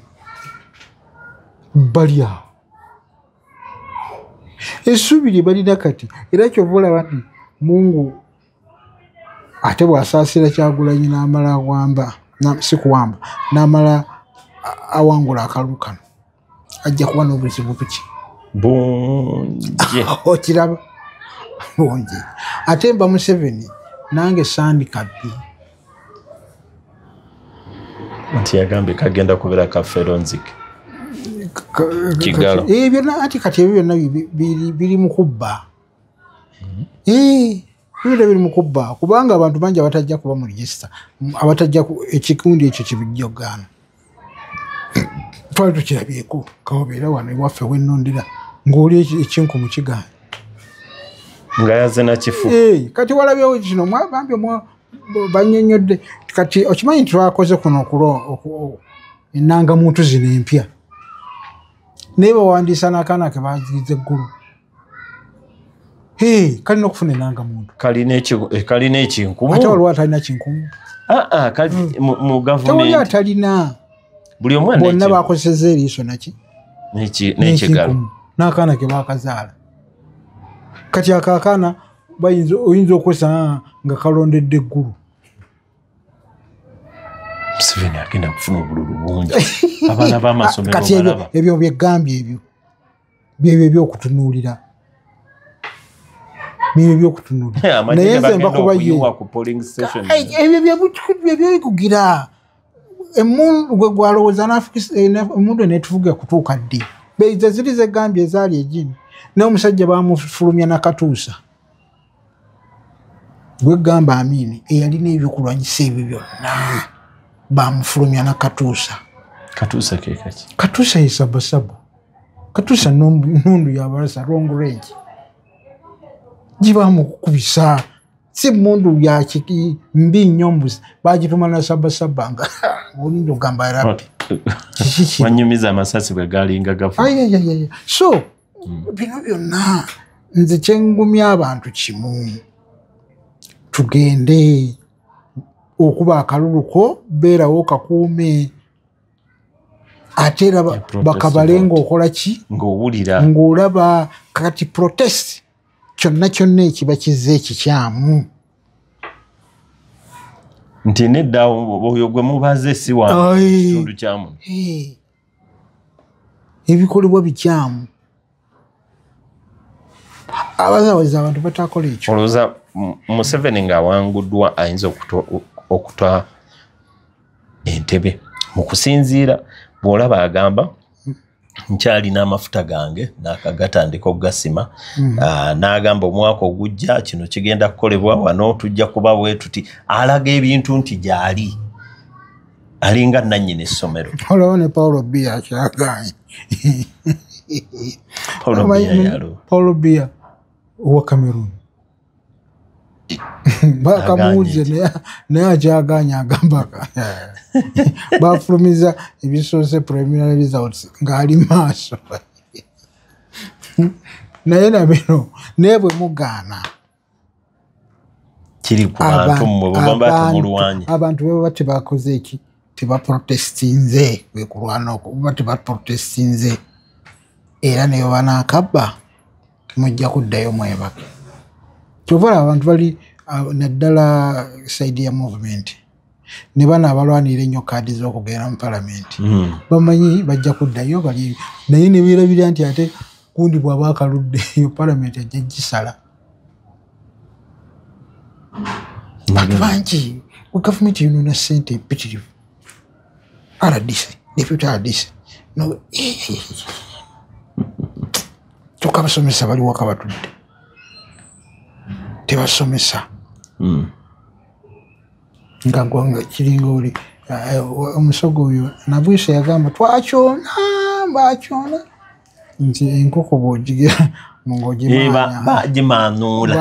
bali awo essuubi lye balina kati. Era kyova olaba nti Mungu ate bw'asaasira Kyagulanyi n'amala awamba, si kuwamba, n'amala awangula akalulu kano, ajja kuba n'obuzibu buki bungi. Okiraba bungi. Ate mba Museveni nange sandi kabbi nti yagambye kagenda kubeera kafeero nzige Kigalo. Byonna ati kati ebyo byonna biri mu kubba. Byonna biri mu kubba kubanga abantu bangi abatajja kuba mu register, abatajja ekikundi ekyo kibijja okugaana. Twali tukirabyeko kawabeera wano ewaffe wennondera ng'oli ekinkumu kigaana nga yazze na kifu. Kati walabyewo kino bambi bannyonnyodde. Kati okimanyi nti twakoze kuno ennangamuntu zino empya, naye bawandiisa n'akaana ke baziiza eggulu. Kalina okufuna ennangamuntu, kalina ekinkumu. Ate waliwo atalina kinkumu? Mu gavumenti tewali atalina. Buli omu bonna bakozesezza eriiso naki n'ekigalo n'akaana ke baakazaala. Kati ako akaana oyinza okwesanga nga kalondedde eggulu. Museveni agenda kufuna obululu bungi. Abaana b'amasomero kati balaba. Ebyo byegambye ebyo byebyo ebyokutunuulira, byebyo ebyokutunuulira. Naye nze mbakuba ye ebyo byebikugira emundu gwe gwalowooza emundu eneetuvuga kutuuka ddi. Beize ziri zegambye ezaali egini, naye omusajja bamufulumya nakatuusa gwegamba Amini eyalina ebyokulwanyisa ebyo byonna bamufulumya nakatuusa. Katuusa ke kaki? Katuusa ye sabasaba. Katuusa nundu yabalasa long range gibamukubisa, si mundu yakiki mbi nnyo mbuzi bagituma na sabasaba nga olinda ogamba rapi. Wanyumiza amasasi bwe galinga gafu. So bino byonna nze kyengumya abantu kimu, tugende okuba akaluluko beerawo kakuume, ate era bakabale ng'okola ki, ng'owulira ng'olaba. Kati protest kyonna kyonna ekiba kizze ekikyamu nti nedda oyo gwe mubaze si wa kitundu kyamu, ebikolebwa bikyamu. Abazaaweza abantu batakola ekyo. Olowooza Museveni ng'awanguddwa ayinza okuta entebe mu kusinziira bw'olaba agamba nkyalina amafuta gange n'akagatandika okugasima, n'agamba omwaka ogujja kino kigenda kukolebwa wano tujja kuba bwe tuti, alaga ebintu nti gy'ali alinga nannyini essomero. Olaba ne Paulo Biya akyagaanye. Paulo Biya yalo Paulo Biya owa Cameroon bakamuwuze naye akyagaanye, agamba bafulumiza ebisoose preliminary results ng'ali maaso. Naye nabino naye bwe mugaana kiri ku bantu mmwe bwe baba temulwanye, abantu bwe baba tebakoze eki, tebaprotestinze kwe kulwana okwo, baba tebaprotestinze era ne banaakabba mujja kuddayo mwebake. Kyova olaba abantu bali naddala side ya movement ne bano abalwanira ennyo kaadi z'okugenda mu palamenti bamanyi bajja kuddayo bali, naye ne beerabira nti ate gundi bw'aba akaludde eyo palamenti ajja gisala. Bantu bangi we gavumenti yonoona ssente empitirivu. RDC, deputy RDC kyokka abasomesa bali waka batudde tebasomesa. Nga gwanga kiringa oli omusogo oyo Nabwisa yagamba twakyona bakyona nti enkoko bw'ogigira Bagimaanula.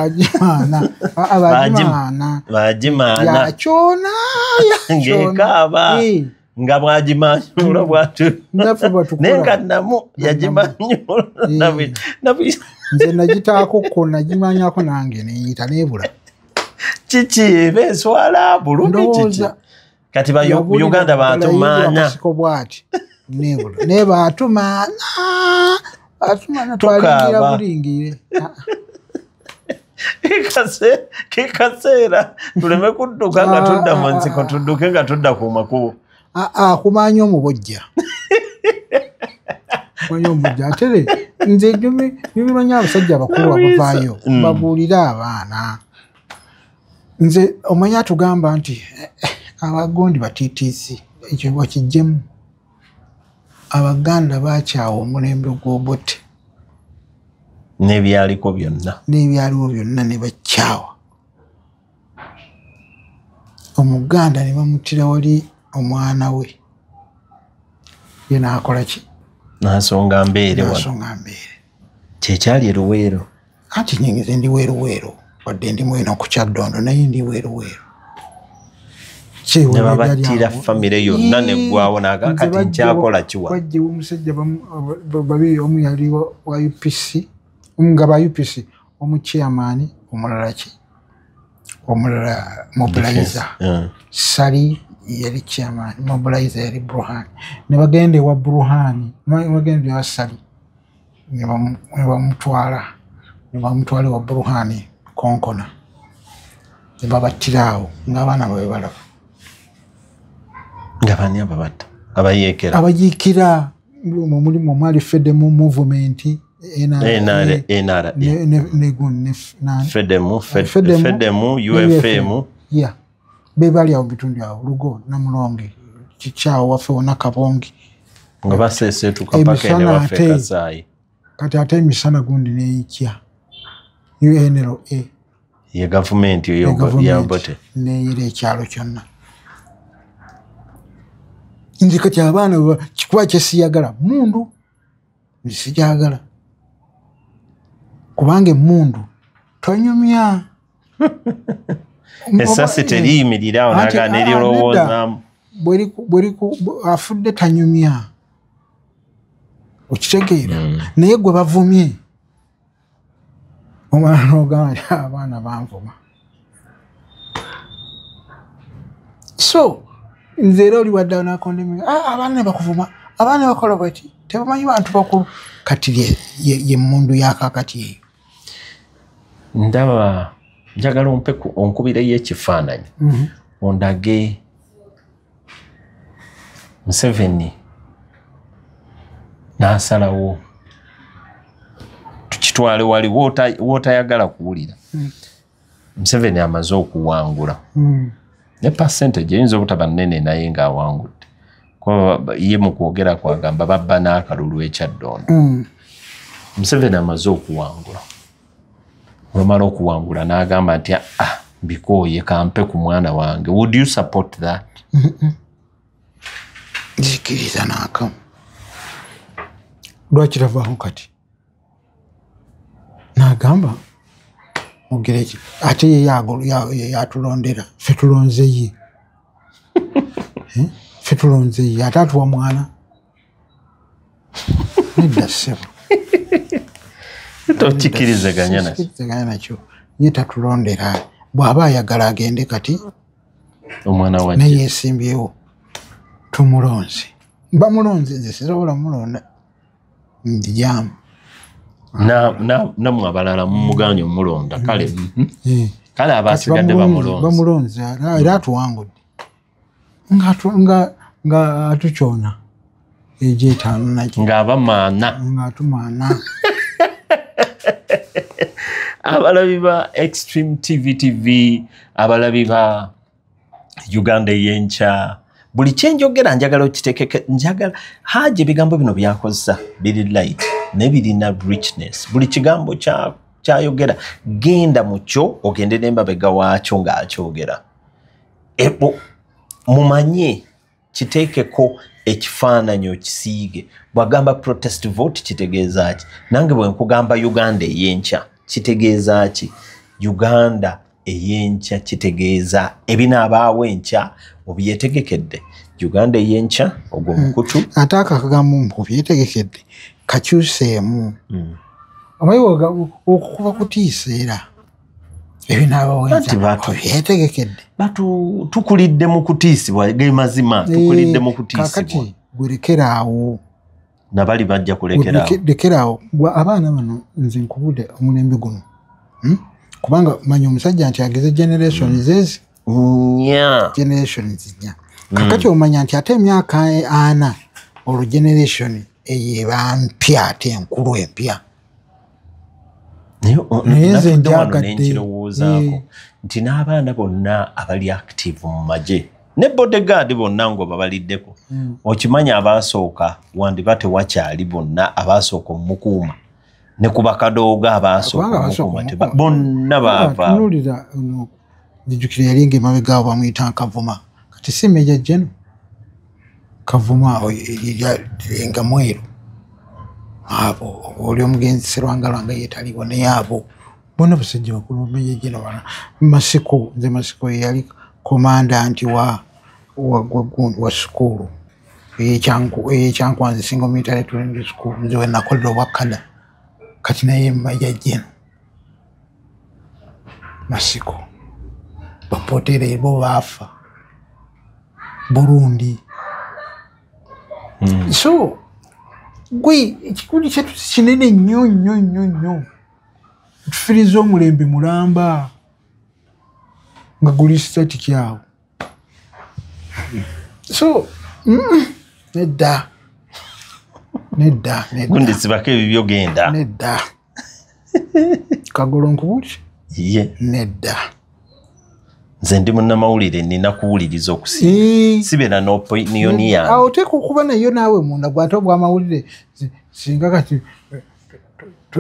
Bagimaana. Yakyona. Ng'ekaaba. Nga bwagimanyula bwatu. Naye nga namu yagimanyula. Nze nagitaako ko nagimanyako nange neyita nebula. Kiki eba eswala bulumi kiki. Kati ba Uganda batumaana. Akasiko bwati nebula. Naye batumaana. Atumana twalingira bulingire. Kikaseera tuleme kudduka nga tudda mu nsiko, tudduke nga tudda ku makubo. Kumanya omubojja. Kumanya omubojja. Ate nze nyumirwa abasajja abakulu abavaayo babuulira abaana. Nze omanya atugamba nti abagondi ba TTC ekyo bakiggyemu. Abaganda bakyawa omulembe gw'Obote n'ebyaliko byonna. N'ebyaliwo byonna ne bakyawa. Omuganda ne bamuttira wali omwana we. Ye n'akola ki? N'asonga mbeere wano. N'asonga mbeere. Kyekyali e Luweero. Anti nnyingiza ndi Weeruweeru. Wadde ndi mweno ku Kyaddondo naye ndi Weeruweeru. Ne babattira famire yonna neggwawo n'agamba kati nkyakola kiwa. Wajjewo omusajja babiri, omu yali wa UPC, omu nga ba UPC, omu chairman, omulala ki? Omulala mobilizer. Sali yali chairman, mobilizer yali Burhan. Ne bagenda ewa Burhan, ne bagenda ewa Sali. Ne bamutwala, ne bamutwala ewa Burhan Konkona. Ne babattira awo ng'abaana baabwe balaba. Nga bani ababatta? Abayeekera. Abayiikira mu mulimu omwali Fedemu Movement, NRA. Fedemu, UFM. Yeah. Be bali awo bitundu awo, Lugo, Namulonge, Kikyawo waffe wonna Kabongi. Nga baseeseetuka paka ene waffe Kasaayi. Kati ate emisana gundi n'eyikya. UNLA. Ye gavumenti ya Obote. N'eyira ekyalo kyonna. Nze kati abaana kikuba kye siyagala mmundu nze sigyagala kubanga emmundu tonyumya. Essasi teriyimirira awo naga nerirowoozaamu. Afudde tanyumya, okitegeera? Naye gwe bavumye omwana n'ogamba nti abaana banvuma. So nze era oli wadde n'akondemi, abaana ne bakuvuma, abaana ne bakola bweti, tebamanyi bantu bakulu. Kati ye mmundu y'akaakati eyo. Ndaba njagala ompe onkubireyo ekifaananyi ondage Museveni n'asalawo tukitwale wali w'otayagala kuwulira. Museveni amaze okuwangula. Ne percentage eyinza obutaba nnene naye ng'awangudde. Kuba ye mu kwogera kwagamba babba n'akalulu e Kyaddondo. Museveni amaze okuwangula. Olumala okuwangula n'agamba nti mbikooye kampe ku mwana wange. Would you support that? Nzikiriza n'akamu. Lwaki tavaaho kati? N'agamba mugireki ate ye yatulondera, ffe tulonze ye. Ffe tulonze ye, ate atuwa mwana. Nedda ssebo. Tokikirizaganya nakyo. Sikirizaganya nakyo. Ye tatulondera. Bw'aba ayagala agende kati omwana wa naye yeesimbyewo tumulonze. Bamulonze nze sisobola mulonda. Ndijaamu. Nammwe abalala mumuganye omulonda kale. Kale abasigadde bamulonze. Bamulonze era atuwangudde. Nga atukyona egy'etaano nakyo. Ng'abamaana. Ng'atumaana. Abalabi ba Extreme TV TV, abalabi ba Uganda Yencha, buli kyenjogera njagala okitekeke, njagala Haji ebigambo bino byakozesa biri light ne birina richness. Buli kigambo kyayogera genda mu kyo ogende n'emabega waakyo ng'akyogera. Mumanye kiteekeko Ekifaananyi okisiige. Bwagamba protest vote kitegeeza ki? Nange bwe nkugamba Uganda ey'enkya kitegeeza ki? Uganda ey'enkya kitegeeza ebinaabaawo enkya obyetegekedde. Uganda ey'enkya ogwo mukutu. Ate ako akagambo obyetegekedde kakyuseemu. Omanyi okukuba kutiisa era ebinaabaawo enkya obyetegekedde. Tukulidde mu kutiisibwa, ge mazima, tukulidde mu kutiisibwa. Kakati gwe lekeraawo. Nabali bajja kulekeraawo. Lekeraawo. Abaana bano nze nkubudde omulembe guno. Kubanga manya omusajja nti ageze generation zezi. Generation nnya. Kakati omanya nti ate emyaka 4 olwo generation eyo eba mpya ate enkulu empya. Naye nze nkirowoozaako nti n'abaana bonna abali active mu magye ne bodyguard bonna ng'obabaliddeko, okimanya abaasooka wandiba tewakyali bonna abaasooka omukuuma ne ku bakadooga abaasooka omukuuma bonna baava. Tunuulira ono nzijukira yali ng'emabega awo bamuyita Kavuma, kati si Major General Kavuma nga mweru. Abo oli omugenzi Serwanga ye taliwo, naye abo bonna basajja bakulu Major General Masiko. Nze Masiko yali commandant wa sukulu ey'Ekyankwanzi Single Military Training School, nze we nakolera obwakada. Kati naye Major General Masiko bapotere bo baafa Burundi. So gwe ekikundi kyattu kinene nnyo nnyo nnyo nnyo, tufiiriza omulembe mulamba nga guli static awo. So nedda nedda nedda, gundi sibako ebibyo genda nedda. Kagolo nkubuulire ye nedda. Nze ndi munnamawulire nina kuwuliriza okusinga, sibeera n'opinion yange. Awo oteekwa okuba nayo naawe munda gwe ate obwamawulire singa kati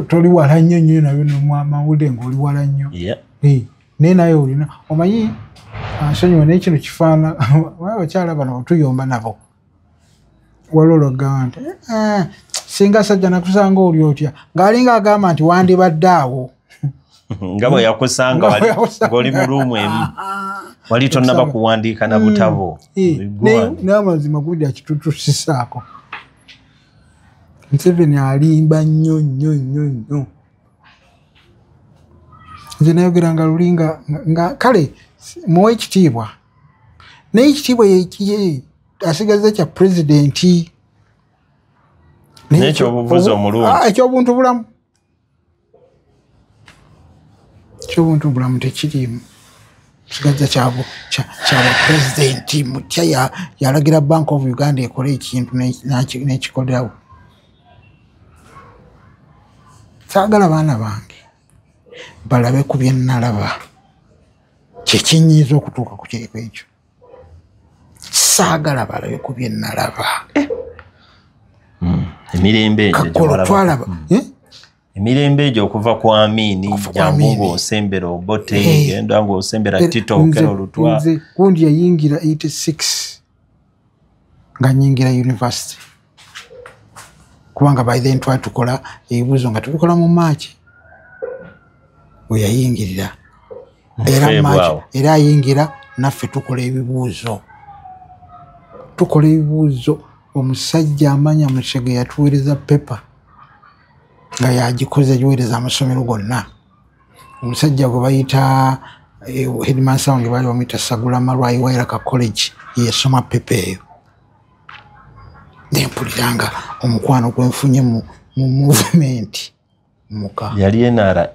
toli wala nnyo nnyo nabyo n'omwamawulire ng'oli wala nnyo. Naye naye olina omanyi nsonyiwa naye kino kifaana abakyala bano tuyomba nabo. Waliwo olwagamba nti singa sajja nakusanga oli otya, ng'alinga agamba nti wandibadde awo nga bwe yakusanga ng'oli mu ruumu emu, wali tonnaba kuwandiika na butabo. N'amazima gundi akitutusisaako. Museveni alimba nnyo nnyo nnyo nnyo. Nze nayogeranga luli nga kale muwe ekitiibwa, naye ekitiibwa asigaza kya pulezidenti n'ekyobuvuzi omulungi, ekyobuntu bulamu. Ekyobuntu bulamu tekiriimu, sigaza kyabwa pulezidenti mutya yalagira Bank of Uganda ekole ekintu n'ekikolerawo. Saagala baana bange balabe ku bye nnalaba, kyekinyiiza okutuuka ku kyeko ekyo. Saagala balabe ku bye nnalaba. Emirembe egyo twalaba emirembe egyo okuva ku Amini, jangu ng'osembera Obote, genda ng'osembera Tito Okello Lutwa. Nze gundi yayingira 86 nga nnyingira university, kubanga by then twali tukola ebibuuzo nga tubikola mu Maaki we yayingirira. Era Maaki era ayingira naffe tukola ebibuuzo, tukola ebibuuzo. Omusajja amanya Musege yatuweereza pepa nga yagikoze agiweereza amasomero gonna. Omusajja gwe bayita headmaster wange baali bamuyita Sagula Malwayi Wairaka College, yeyasoma pepa eyo. Nempuliranga omukwano gwe nfunye mu movement muka. Yali NRA.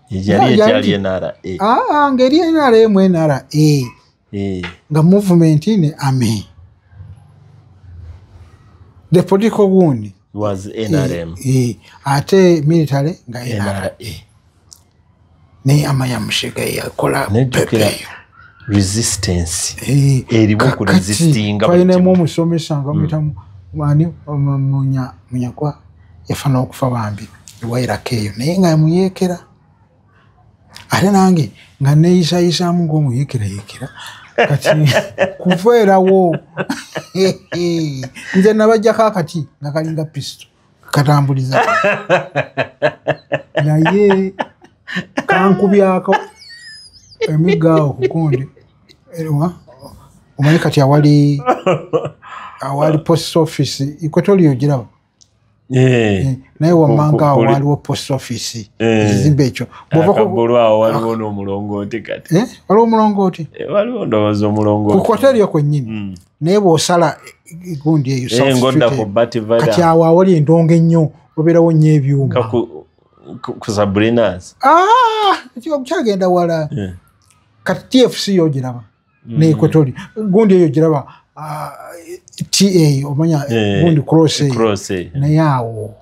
Yali ekyali NRA. Ng'eri NRA mu NRA. Nga movement ne army. The political wound was NRM. Ate military nga NRA. Naye amanya Musega yakola pepa eyo. Resistance. Eriwo ku resistinga. Twalinamu omusomesa nga bamuyita ani Munyagwa, yafa n'okufa bambi Wairaka eyo, naye nga muyeekera. Ate nange nga neeyisayisaamu ng'omuyekerayekera kati kufeerawo. Nze nabajjako akati nga kalinga pisito katambuliza, naye kankubyako emigaawo kugundi. Omanyi kati awali post office Equatorial ogiraba, naye wammanga awo waliwo post office, ekizimbe ekyo. Akabbulu awo waliwo n'omulongooti kati. Waliwo omulongooti? Waliwo ndowooza omulongooti. Ku Equatorial kwennyini. Naye bw'osala gundi eyo South Street, kati awo awali endongo ennyo wabeerawo nnyo ebyuma. Ku Sabrina's. Kyagenda wala. Kati TFC yo ogiraba ne Equatorial. Gundi eyo ogiraba, TA omanya gundi cross eyo. Naye awo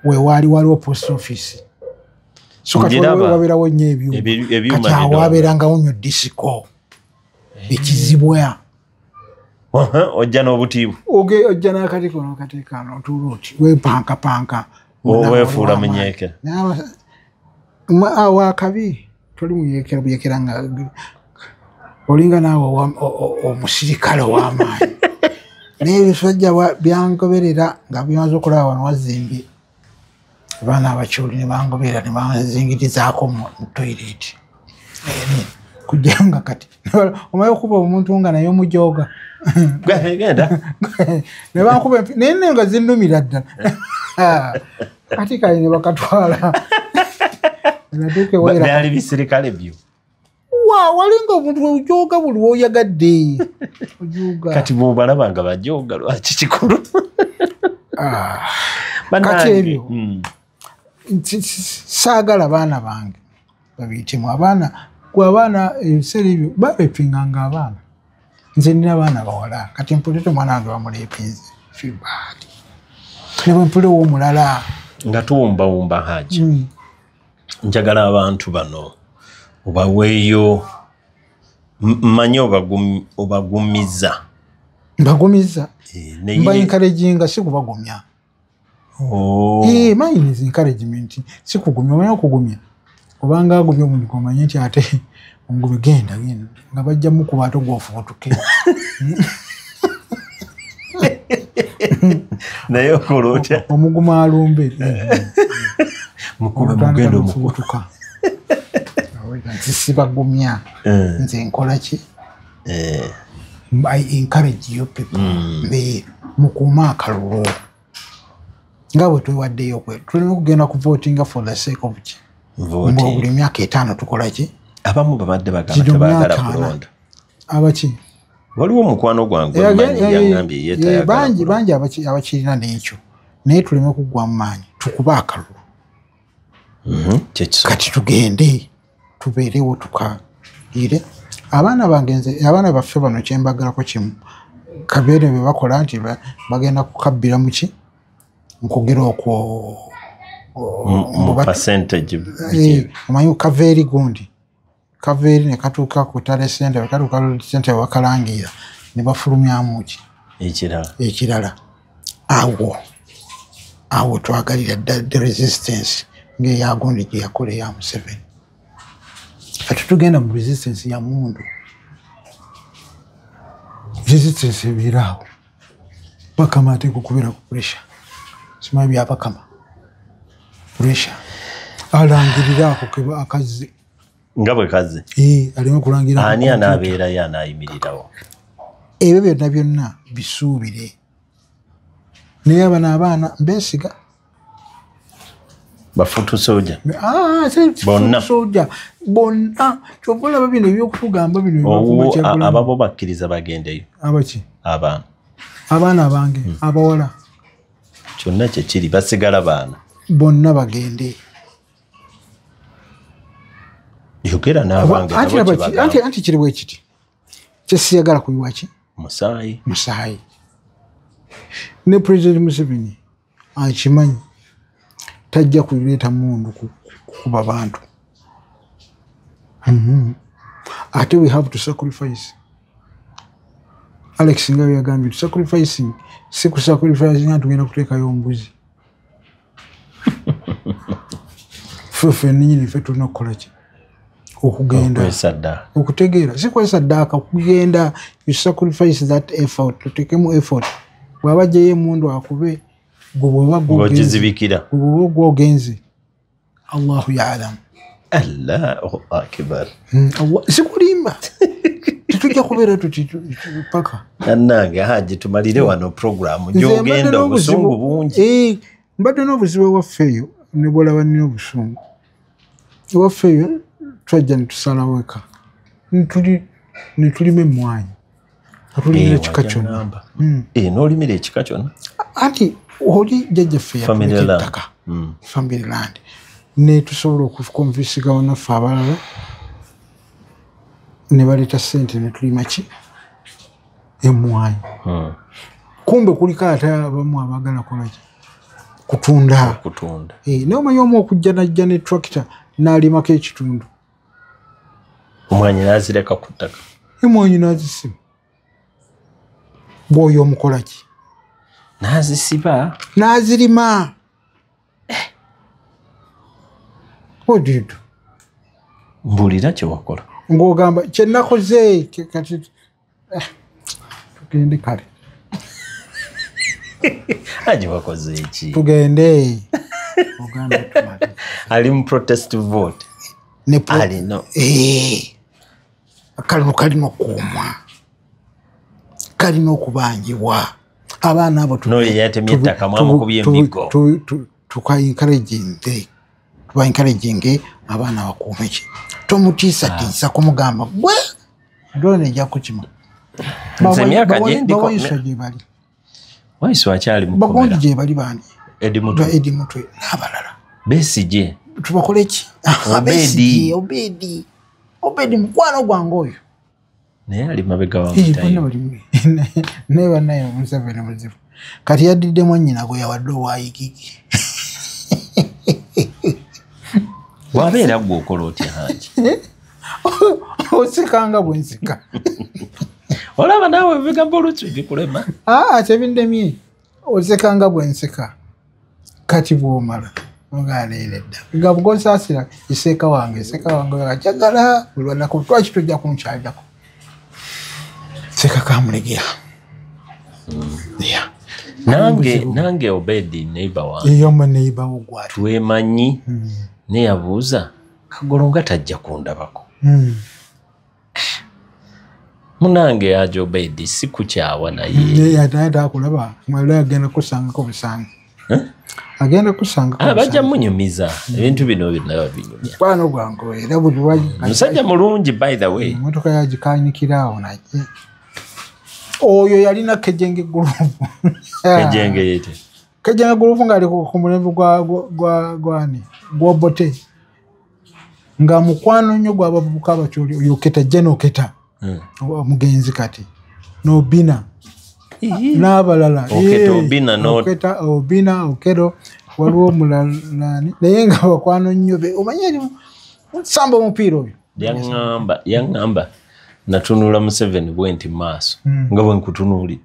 wewaali waliwo post office. So kati wabeerawo nnyo ebyuma. Kati awo wabeerangawo nnyo disco. Ekizibwa. Ojja n'obutiibwa. Ojja n'akati kono kateeka n'otuula oti weepankapanka. Weefuula munyeekera. Awo akabi toli muyeekera buyekera nga olinga naawe omusirikale ow'amaanyi. Naye ebisajja byangoberera nga bimaze okulaba wano wazimbye. Abaana abakyoli ne bangoberera ne banzingirizaako mu toyireeti. Kujja nga kati omanyi okuba omuntu nga naye omujooga. Genda. Ne bankuba naye nno nga zinnumira ddala. Kati kale ne bakatwala. Natuuka ewera. Byali bisirikale byo. Walinga omuntu ojooga buli w'oyagadde. Ojooga. Kati bw'obalaba nga bajooga lwaki kikulu? Kati ebyo saagala baana bange babiyitemu. Abaana abaana ebiseera ebyo bareepinganga abaana. Nze nina abaana bawala, kati mpulira omwana wange bamureepinze feel bad. Ne bwe mpulira ow'omulala. Nga tuwumbawumba Haji, njagala abantu bano obaweeyo, mmanyi obagumiza. Mbagumiza. Mba encouraginga, si kubagumya. Mine is encouragement, si kugumya. Omanyi okugumya obanga agumya omuntu omanye nti ate omugume genda genda nga bajja mukuba ate ogwofubutuke. Naye okola otya? Omuguma alumbe. Mukube mugenda omufubutuka. Nti sibagumya. Nze nkola ki? I encourage you people. Mukuume akalulu. Nga bwe twewaddeyo kwe tulina okugenda ku votinga for the sake of ki? Buli myaka 5 tukola ki? Abamu babadde bagamba tebaagala kulonda. Abaki? Waliwo omukwano gwange mmanyi yangambye ye tayagala. Bangi abakirina n'ekyo. Naye tuleme kuggwa mu maanyi, tukube akalulu. Kati tugende tubeerewo tukagire. Abaana bange nze abaana baffe bano kye mbagalako kimu, kabeere bye bakola nti bagenda kukabbira mu ki? Nkugera okwo percentage. Omanyi kaveeri gundi kaveeri ne katuuka ku tale center, bwe katuuka ku center bakalangira ne bafulumyamu ki? Ekirala. Awo twagalira the resistance ng'eya gundi gye yakola eya Museveni. Kati tugenda mu resistance ya mundu. Resistance ebeeraawo. Bakama ateekwa okubeera ku pressure. Simanyi bya bakama. Pressure. Alangirira ako akazze. Nga bwe kazze. Aleme kulangira. Ani anaabeerayo anaayimirirawo? Ebyo byonna byonna bisuubire. Naye abano abaana mbeesiga. Bafutu soja. Bonna. Soja. Bonna. Kyova olaba bino ebyokutugamba bino. Ababo bakkiriza bagendeyo. Abaki? Abaana. Abaana abange, abawala. Kyonna kye kiri basigala baana. Bonna bagende. Yogera n'abange nabo kye bagamba. Anti kiri bwe kiti. Kye siyagala kuyiwa ki? Musaayi. Musaayi. Ne President Museveni akimanyi tajja kuleeta mundu kukuba bantu. Ate we have to sacrifice. Alex nga yagambye to sacrificing, si ku sacrificing nga tugenda kuteekayo ombuzi. Ffe ffennyini ffe tulina okukola ki? Okugenda okutegeera si kwesaddaaka, kugenda you sacrifice that effort, tutekemu effort. Bw'aba aggyeyo emmundu akube, gwe bw'oba gwogenze, Allahu ya'lam. Allahu akbar. Sikulimba, tetujja kubeera tuti paka. Nannange Haji, tumalire wano programu gyogenda, obusungu bungi. Mbadde n'obuzibu ewaffe eyo, ne bwolaba nnina obusungu ewaffe eyo. Twajja ne tusalawo eka ne tulima emmwanyi, tulimira ekika kyonna. N'olimira ekika kyonna? Anti oli jjajjaffe yatuleka ettaka, family land, ne tusobola okukonvinsinga bannaffe abalala ne baleeta ssente ne tulima ki emmwanyi. Kumbe kuliko ate abamu abaagala kolaki kutunda. Naye omanyi omu okujja najja ne tractor n'alimako ekitundu, omwanyi n'azireka ku ttaka, emwanyi n'azisiba. Bw'oyo omukola ki? N'azisiba, n'azirima. What do you do? Mbuulira kye wakola. Ng'ogamba kye nakoze kati tugende kale. Haji, wakoze eki? Tugende. Ogambe tumale. Ali mu protest vote. Alina. Akalulu kalina okukuumwa, kalina okubanjibwa. Abaana abo n'oyo yatemye ettaka mwamukubye emiggo. Tuka encouraging abaana bakuume ki. Tomutiisatiisa kumugamba gwe drone ejja kukima. Nze emyaka gye ndiko Bawaiswa gye bali, Waiswa akyali bagundi mukomera. Gye bali bandi Eddie ba Mutwe, Eddie Mutwe n'abalala. Besigye, Tubakole ki? Obedi. Besigye, Obedi, Obedi mukwano gwange oyo. Naye ali mabega wa Bonna Mutayo. bali naye bannaye Museveni muzibu. Kati yaddiddemu mwannyina gwe yawadde owayigigi. Bw'abeera gwe okola otya, Haji? Osikanga bwe nsika. Olaba naawe ebigambo oluusi bikulema. Aa, tebindemye. Osekanga bwe nseka. Kati bw'omala ogaleera dda nga bw'onsaasira iseeka wange, seeka wange njagala buli lunaku, lwaki tojja kunkyalirako? Seeka Kamulegera. Yeah. Nange Obedi neighbor wange. Eyoma neighbor wo gwati. Twemanyi, neyabuuza Kagolo nga tajja kundabako. Munange Haji Obedi, sikukyawa naye. Naye ate akulaba mwala agenda kusangako busangi. Agenda kusangako Bajja busangi. munyumiza ebintu bino byonna babinyumya. Mukwano gwange era buli wali. Musajja mulungi, by the way. Emmotoka yagikanyikira awo naye. Oyo yalina Kejenge Group. Kejenge yete. Kejenge Group ng'ali ku mulembe gwa gwani gw'Obote. Nga mukwano nnyo gw'abavubuka Abakyoli, oyo Oketa, Gen Oketa. Omugenzi kati. N'Obina. N'abalala. Oketa, Obina, Oketa, Obina, Okero, waliwo omulala nani. Naye nga bakwano nnyo be. Omanyi eri nsamba omupiira oyo. Yaŋŋamba natunula Museveni bwe nti maaso nga bwe nkutunuulira.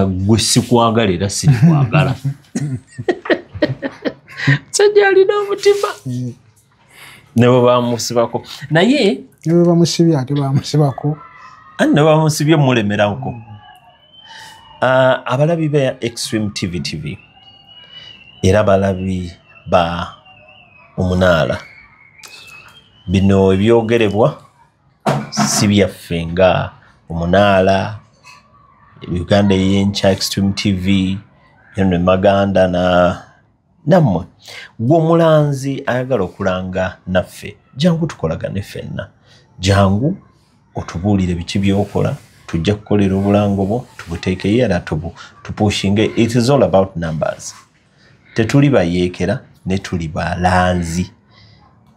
Gwe sikwagala era sirikwagala. Musajja alina omutima. Ne bwe bamusibako. Naye Ne bwe bamusibye ate bamusibako. Anti ne bamusibye mulemerako. Abalabi ba Extreme TV TV era balabi ba Omunaala, bino ebyogerebwa si byaffe nga Omunaala, Uganda ey'enkya, Extreme TV, Henry Maganda na nammwe. Gwe omulanzi ayagala okulanga naffe, jangu tukolagane ffenna, jangu otubuulire biki by'okola, tujja kukolera obulango bwo tubuteekeyo era tupushinge. It is all about numbers. Tetuli bayeekera ne tuli balanzi.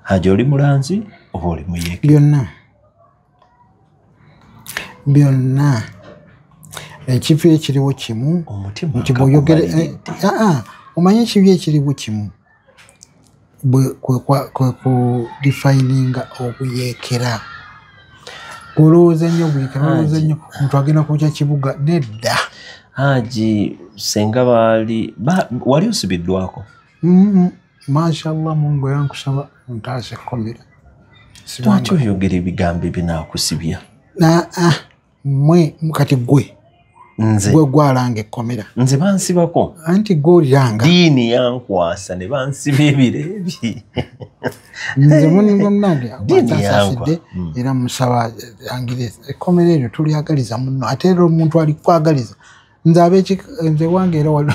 Haji, oli mulanzi oba oli muyeekera? Byonna byonna, ekifi ekiriwo kimu Omutima nti bw'oyogera kakumalidde. Omanyi ekibi ekiriwo kimu kwe ku defininga obuyeekera. Olowooza nnyo obuyeekera, olowooza nnyo omuntu agenda kwokya kibuga, nedda. Haji, senga baali wali osibiddwako? Mashallah, Mungu yankusaba ntaase ekkomera. Lwaki oyogera ebigambo ebinaakusibya? Mwe kati gwe nze gwe gwalanga ekkomera. Nze bansibako. Anti gw'oliranga. Diini yankwasa ne bansiba ebireebi. Nze munnange asansidde era musaba angire ekkomera eryo tulyagaliza munno, ate era omuntu alikwagaliza. Nze nze wange era oyo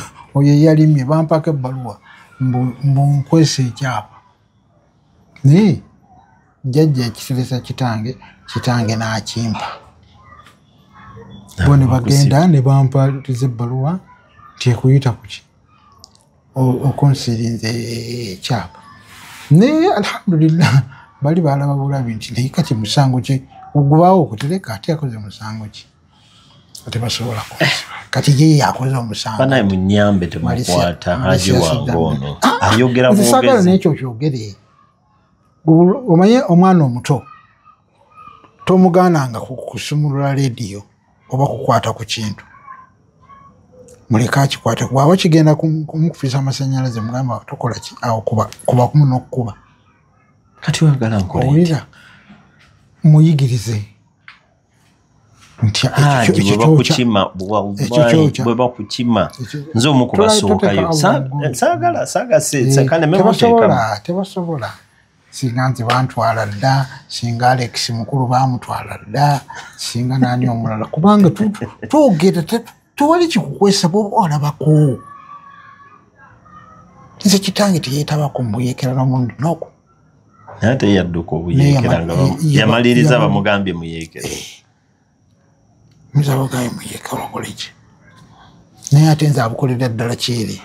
eyalimye bampako ebbaluwa mbu nkwesa ekyapa. Naye jjajja ekiteresa kitange, kitange n'akimpa. Bo ne bagenda ne bampatiza ebbaluwa nti ekuyita ku ki okonsirinze ekyapa. Naye alhamdulillah bali balaba bulabi nti naye kati musango ki ogubaawo okutereka, ate yakoze musango ki tebasobola kunsiba. Kati ye yakoze omusango. Banaye munyambe temukwata Haji wange ono ayogera bwogezi. Saagala n'ekyo kyogere. Omanye omwana omuto tomugaananga kusumulula leediyo oba kukwata ku kintu, muleka akikwate. Bw'aba kigenda kumukufiisa amasannyalaze mugamba tokola ki awo, kuba kumu n'okukuba. Kati oyagala nkole owulira, muyigirize nti bwe bakukima nze omu kubasookayo. Saagala tebasobola. Singa nze bantwala dda, singa Alex mukulu bamutwala dda, singa nani omulala, kubanga twogera tewali kikukwesa bw'oba olabako. Nze kitange teyeetabako mu buyeekera n'omulundi n'ogwo. Naye ate yadduka obuyeekera nga yamaliriza bamugambye muyeekera. Nze abagambye muyeekera okole ki? Naye ate nze abukolera ddala kyere.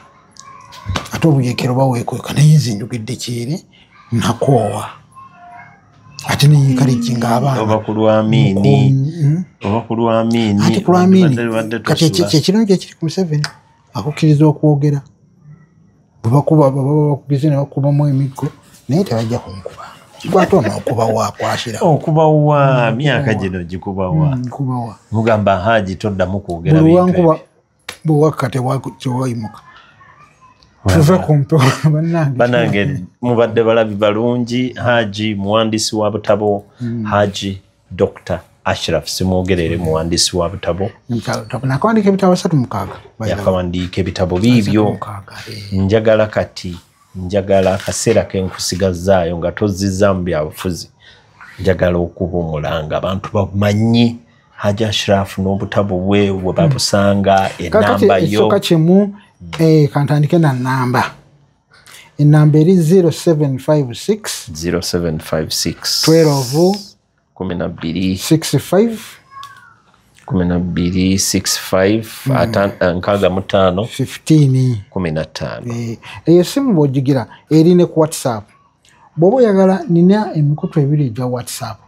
Ate obuyeekera oba weekweka, naye nze njogedde kyere nakoowa. Ate neyenkalejinga abaana. Oba ku Lwamini. Oba ku Lwamini. Ate ku Lwamini. Kati ekirungi ekiri ku Museveni akukkiriza okwogera. Bwe bakuba baba bakugize ne bakubamu emiggo, naye tebajja kunkuba. Gwate ono okubawa akwasira. Okubawa myaka gino gikubawa. Nkubawa. Mugamba Haji toddamu kwogera bintu ebyo. Bwe wakka tewayimuka. Tuve ku mpewo bannange. Bannange mubadde balabi balungi. Haji muwandiisi wa butabo, Haji Dr. Ashraf Ssemwogerere muwandiisi wa butabo. Nakawandiika ebitabo 36. Yakawandiika ebitabo biibyo. Njagala kati, njagala akaseera ke nkusigazzaayo nga tozzizza mu byabufuzi. Njagala okuba omulanga abantu bamanyi Haji Ashraf n'obutabo bwe bwe babusanga, enamba yo. Ekisooka kimu, kantandike na namba. Enamba eri 0756 0756 12 12 65 12 65 65 15 15. Eyo simu bw'ogigira eri ne ku WhatsApp. Bw'oba oyagala, nina emikutu ebiri egya WhatsApp.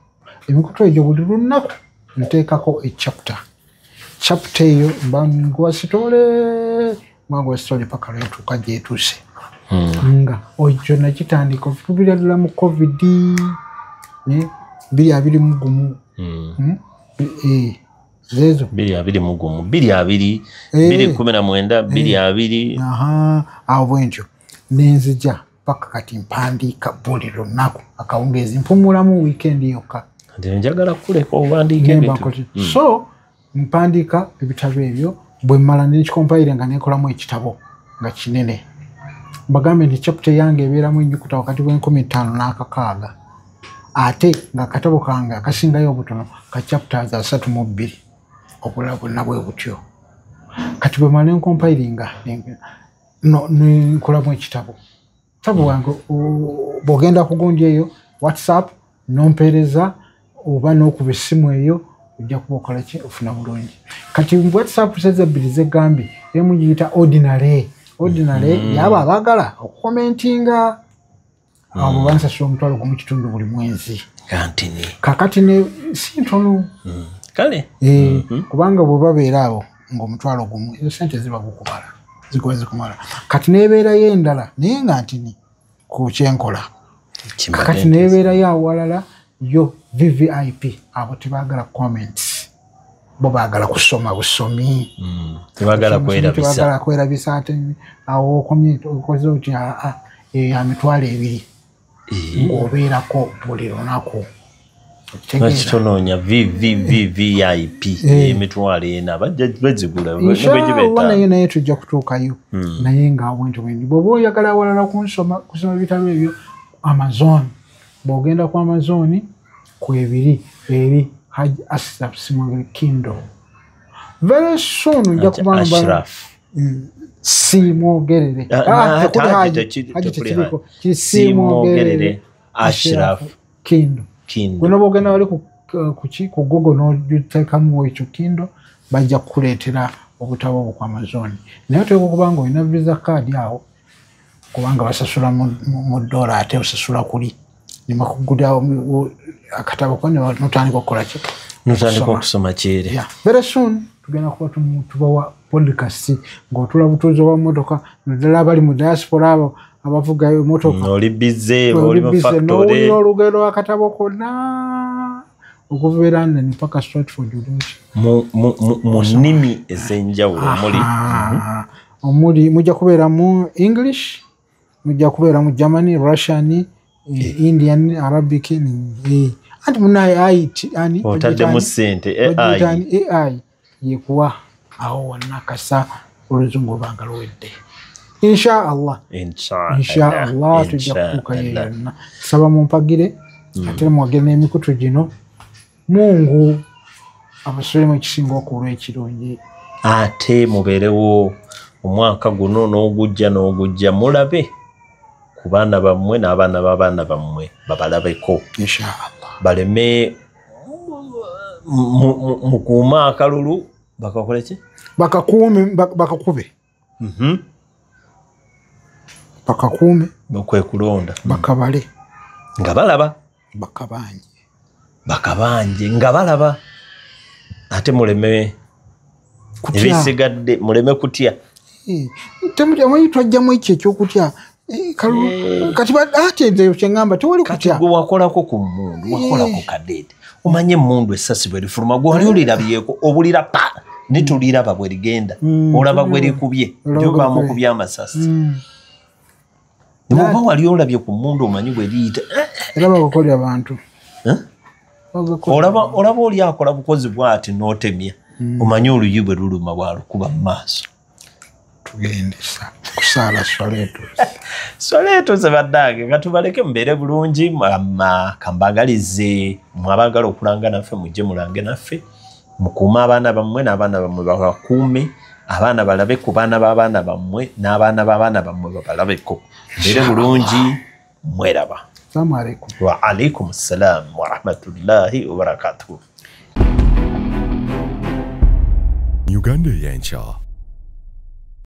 Emikutu egyo buli lunaku nteekako echapter. Chapter eyo mba nguwa sitole, mba sitole paka lwetuuka gyetuuse. Nga ekyo nakitandika okubira ddala mu COVID 2021. Zezo 2021 2020 2019 2020. Awo bwentyo nenzija paka kati mpandiika buli lunaku akawungeezi, mpumulamu weekend yokka. Njagala kuleka owandiika ebintu. So mpandiika ebitabo ebyo bwe mmala nekikompayire nga nekolamu ekitabo nga kinene. Mbagambe nti chapter yange ebeeramu ennyukuta wakati w'enkumi ttaano n'akakaaga, ate nga akatabo kange akasingayo obutono ka chapters 32, obulala bwonna bwe butyo. Kati bwe mmala nenkompayiringa nenkolamu ekitabo. Kitabo wange bw'ogenda ku gundi eyo WhatsApp nompeereza oba n'okuba essimu eyo ojja kuba okola ki, ofuna bulungi. Kati WhatsApp seze ebbiri zegambye, emu giyita ordinary. Ordinary yaba abaagala okukomentinga, abo bansasula 1,500 buli mwezi. Kantini. Kakati ne si ntono. Kale. Kubanga bwe babeera awo nga 10,000, ezo sente ziba gukumala, zikuba zikumala. Kati nebeerayo endala naye nga ntini ku kyenkola. Kati nebeerayo awalala yo VVIP, abo tebaagala comments, bo baagala kusoma busomi. Tebaagala kwerabisa. Tebaagala kwerabisa. Ate awo okomye okoze oti ya 20,000. Ng'obeerako buli lunaku. Bakitonoonya VVVVIP emitwalo 4 bajja bazigula. Inshallah, naye tujja kutuukayo. Naye nga bwentyo bwendi. Bw'oba oyagala awalala kusoma ebitabo ebyo, Amazon. Bw'ogenda ku Amazon kwebiri eri Hajj Ashraf Ssimwogerere Kindle. Very soon nja kuba Ashraf Ssimwogerere. Kiri Ssimwogerere Ashraf Kindle. Gweno bw'ogenda wali ku Google n'ogiteekamu ekyo Kindle, bajja kukuleetera obutabo obwo ku Amazon. Naye oteekwa okuba nga olina visa card awo, kubanga basasula mu dola ate osasula kuli. Ne bakugulira akatabo ko n'otandika okukola ki? N'otandika okusoma kyere. Yeah. Very soon tugenda kuba tubawa podcast ng'otula butuuzi oba mmotoka, naddala abali mu diaspora abo abavuga emmotoka. Oli busy, oli mu factory. N'owulira olugero akatabo konna okuva e London paka Stratford olungi. Mu nnimi ez'enjawulo muli. Omuli mujja kubeera mu English, mujja kubeera mu Germany, Russian, Indian, Arabic, anti munaye IT ani otaddemu ssente AI. AI yekuwa awo wonna kasa oluzungu lubanga luwedde. Insha Allah. Insha Allah tujja kutuukayo yonna. Saba mumpagire ate mwagire n'emikutu gino. Mungu abasulemu ekisinga okulwa ekirungi. Ate mubeerewo omwaka guno n'ogujja n'ogujja, mulabe ku baana bammwe n'abaana b'abaana bammwe babalabeko. Insha Allah. Baleme mukuume akalulu bakakole ki? Bakakuume, bakakube. Bakakuume. Kwe kulonda. Bakabale. Nga balaba. Bakabanje. Bakabanje nga balaba. Ate muleme ebisigadde, muleme kutya. Temutya, twajjamu ekyo ekyokutya. Kati ate nze kye ŋŋamba tewali kutya. Kati gwe wakolako ku mmundu, wakolako kadeete. Omanye emmundu essasi bwe lifuluma, gwe wali olirabyeko, obulira pa, ne tuliraba bwe ligenda. Olaba gwe likubye, njo bamukubye amasasi. Bw'oba wali olabye ku mmundu omanyi bwe liyita. Era bakukolera abantu. Olaba oli akola bukozi bw'ati n'otemya. Omanyi oluyi bwe luluma bw'alukuba mu maaso. Tugendesa kusaala swaleeto. Swaleeto ze baddange, katubaleke mubeere bulungi, kambagalize mwabagala okulanga naffe mujje mulange naffe, mukuume abaana bammwe n'abaana bammwe babakuume, abaana balabe ku baana b'abaana bammwe n'abaana b'abaana bammwe babalabeko. Mubeere bulungi, mweraba. Assalamu alaikum. Wa alaikum assalam wa rahmatullahi wa barakatuh. Uganda Yencha.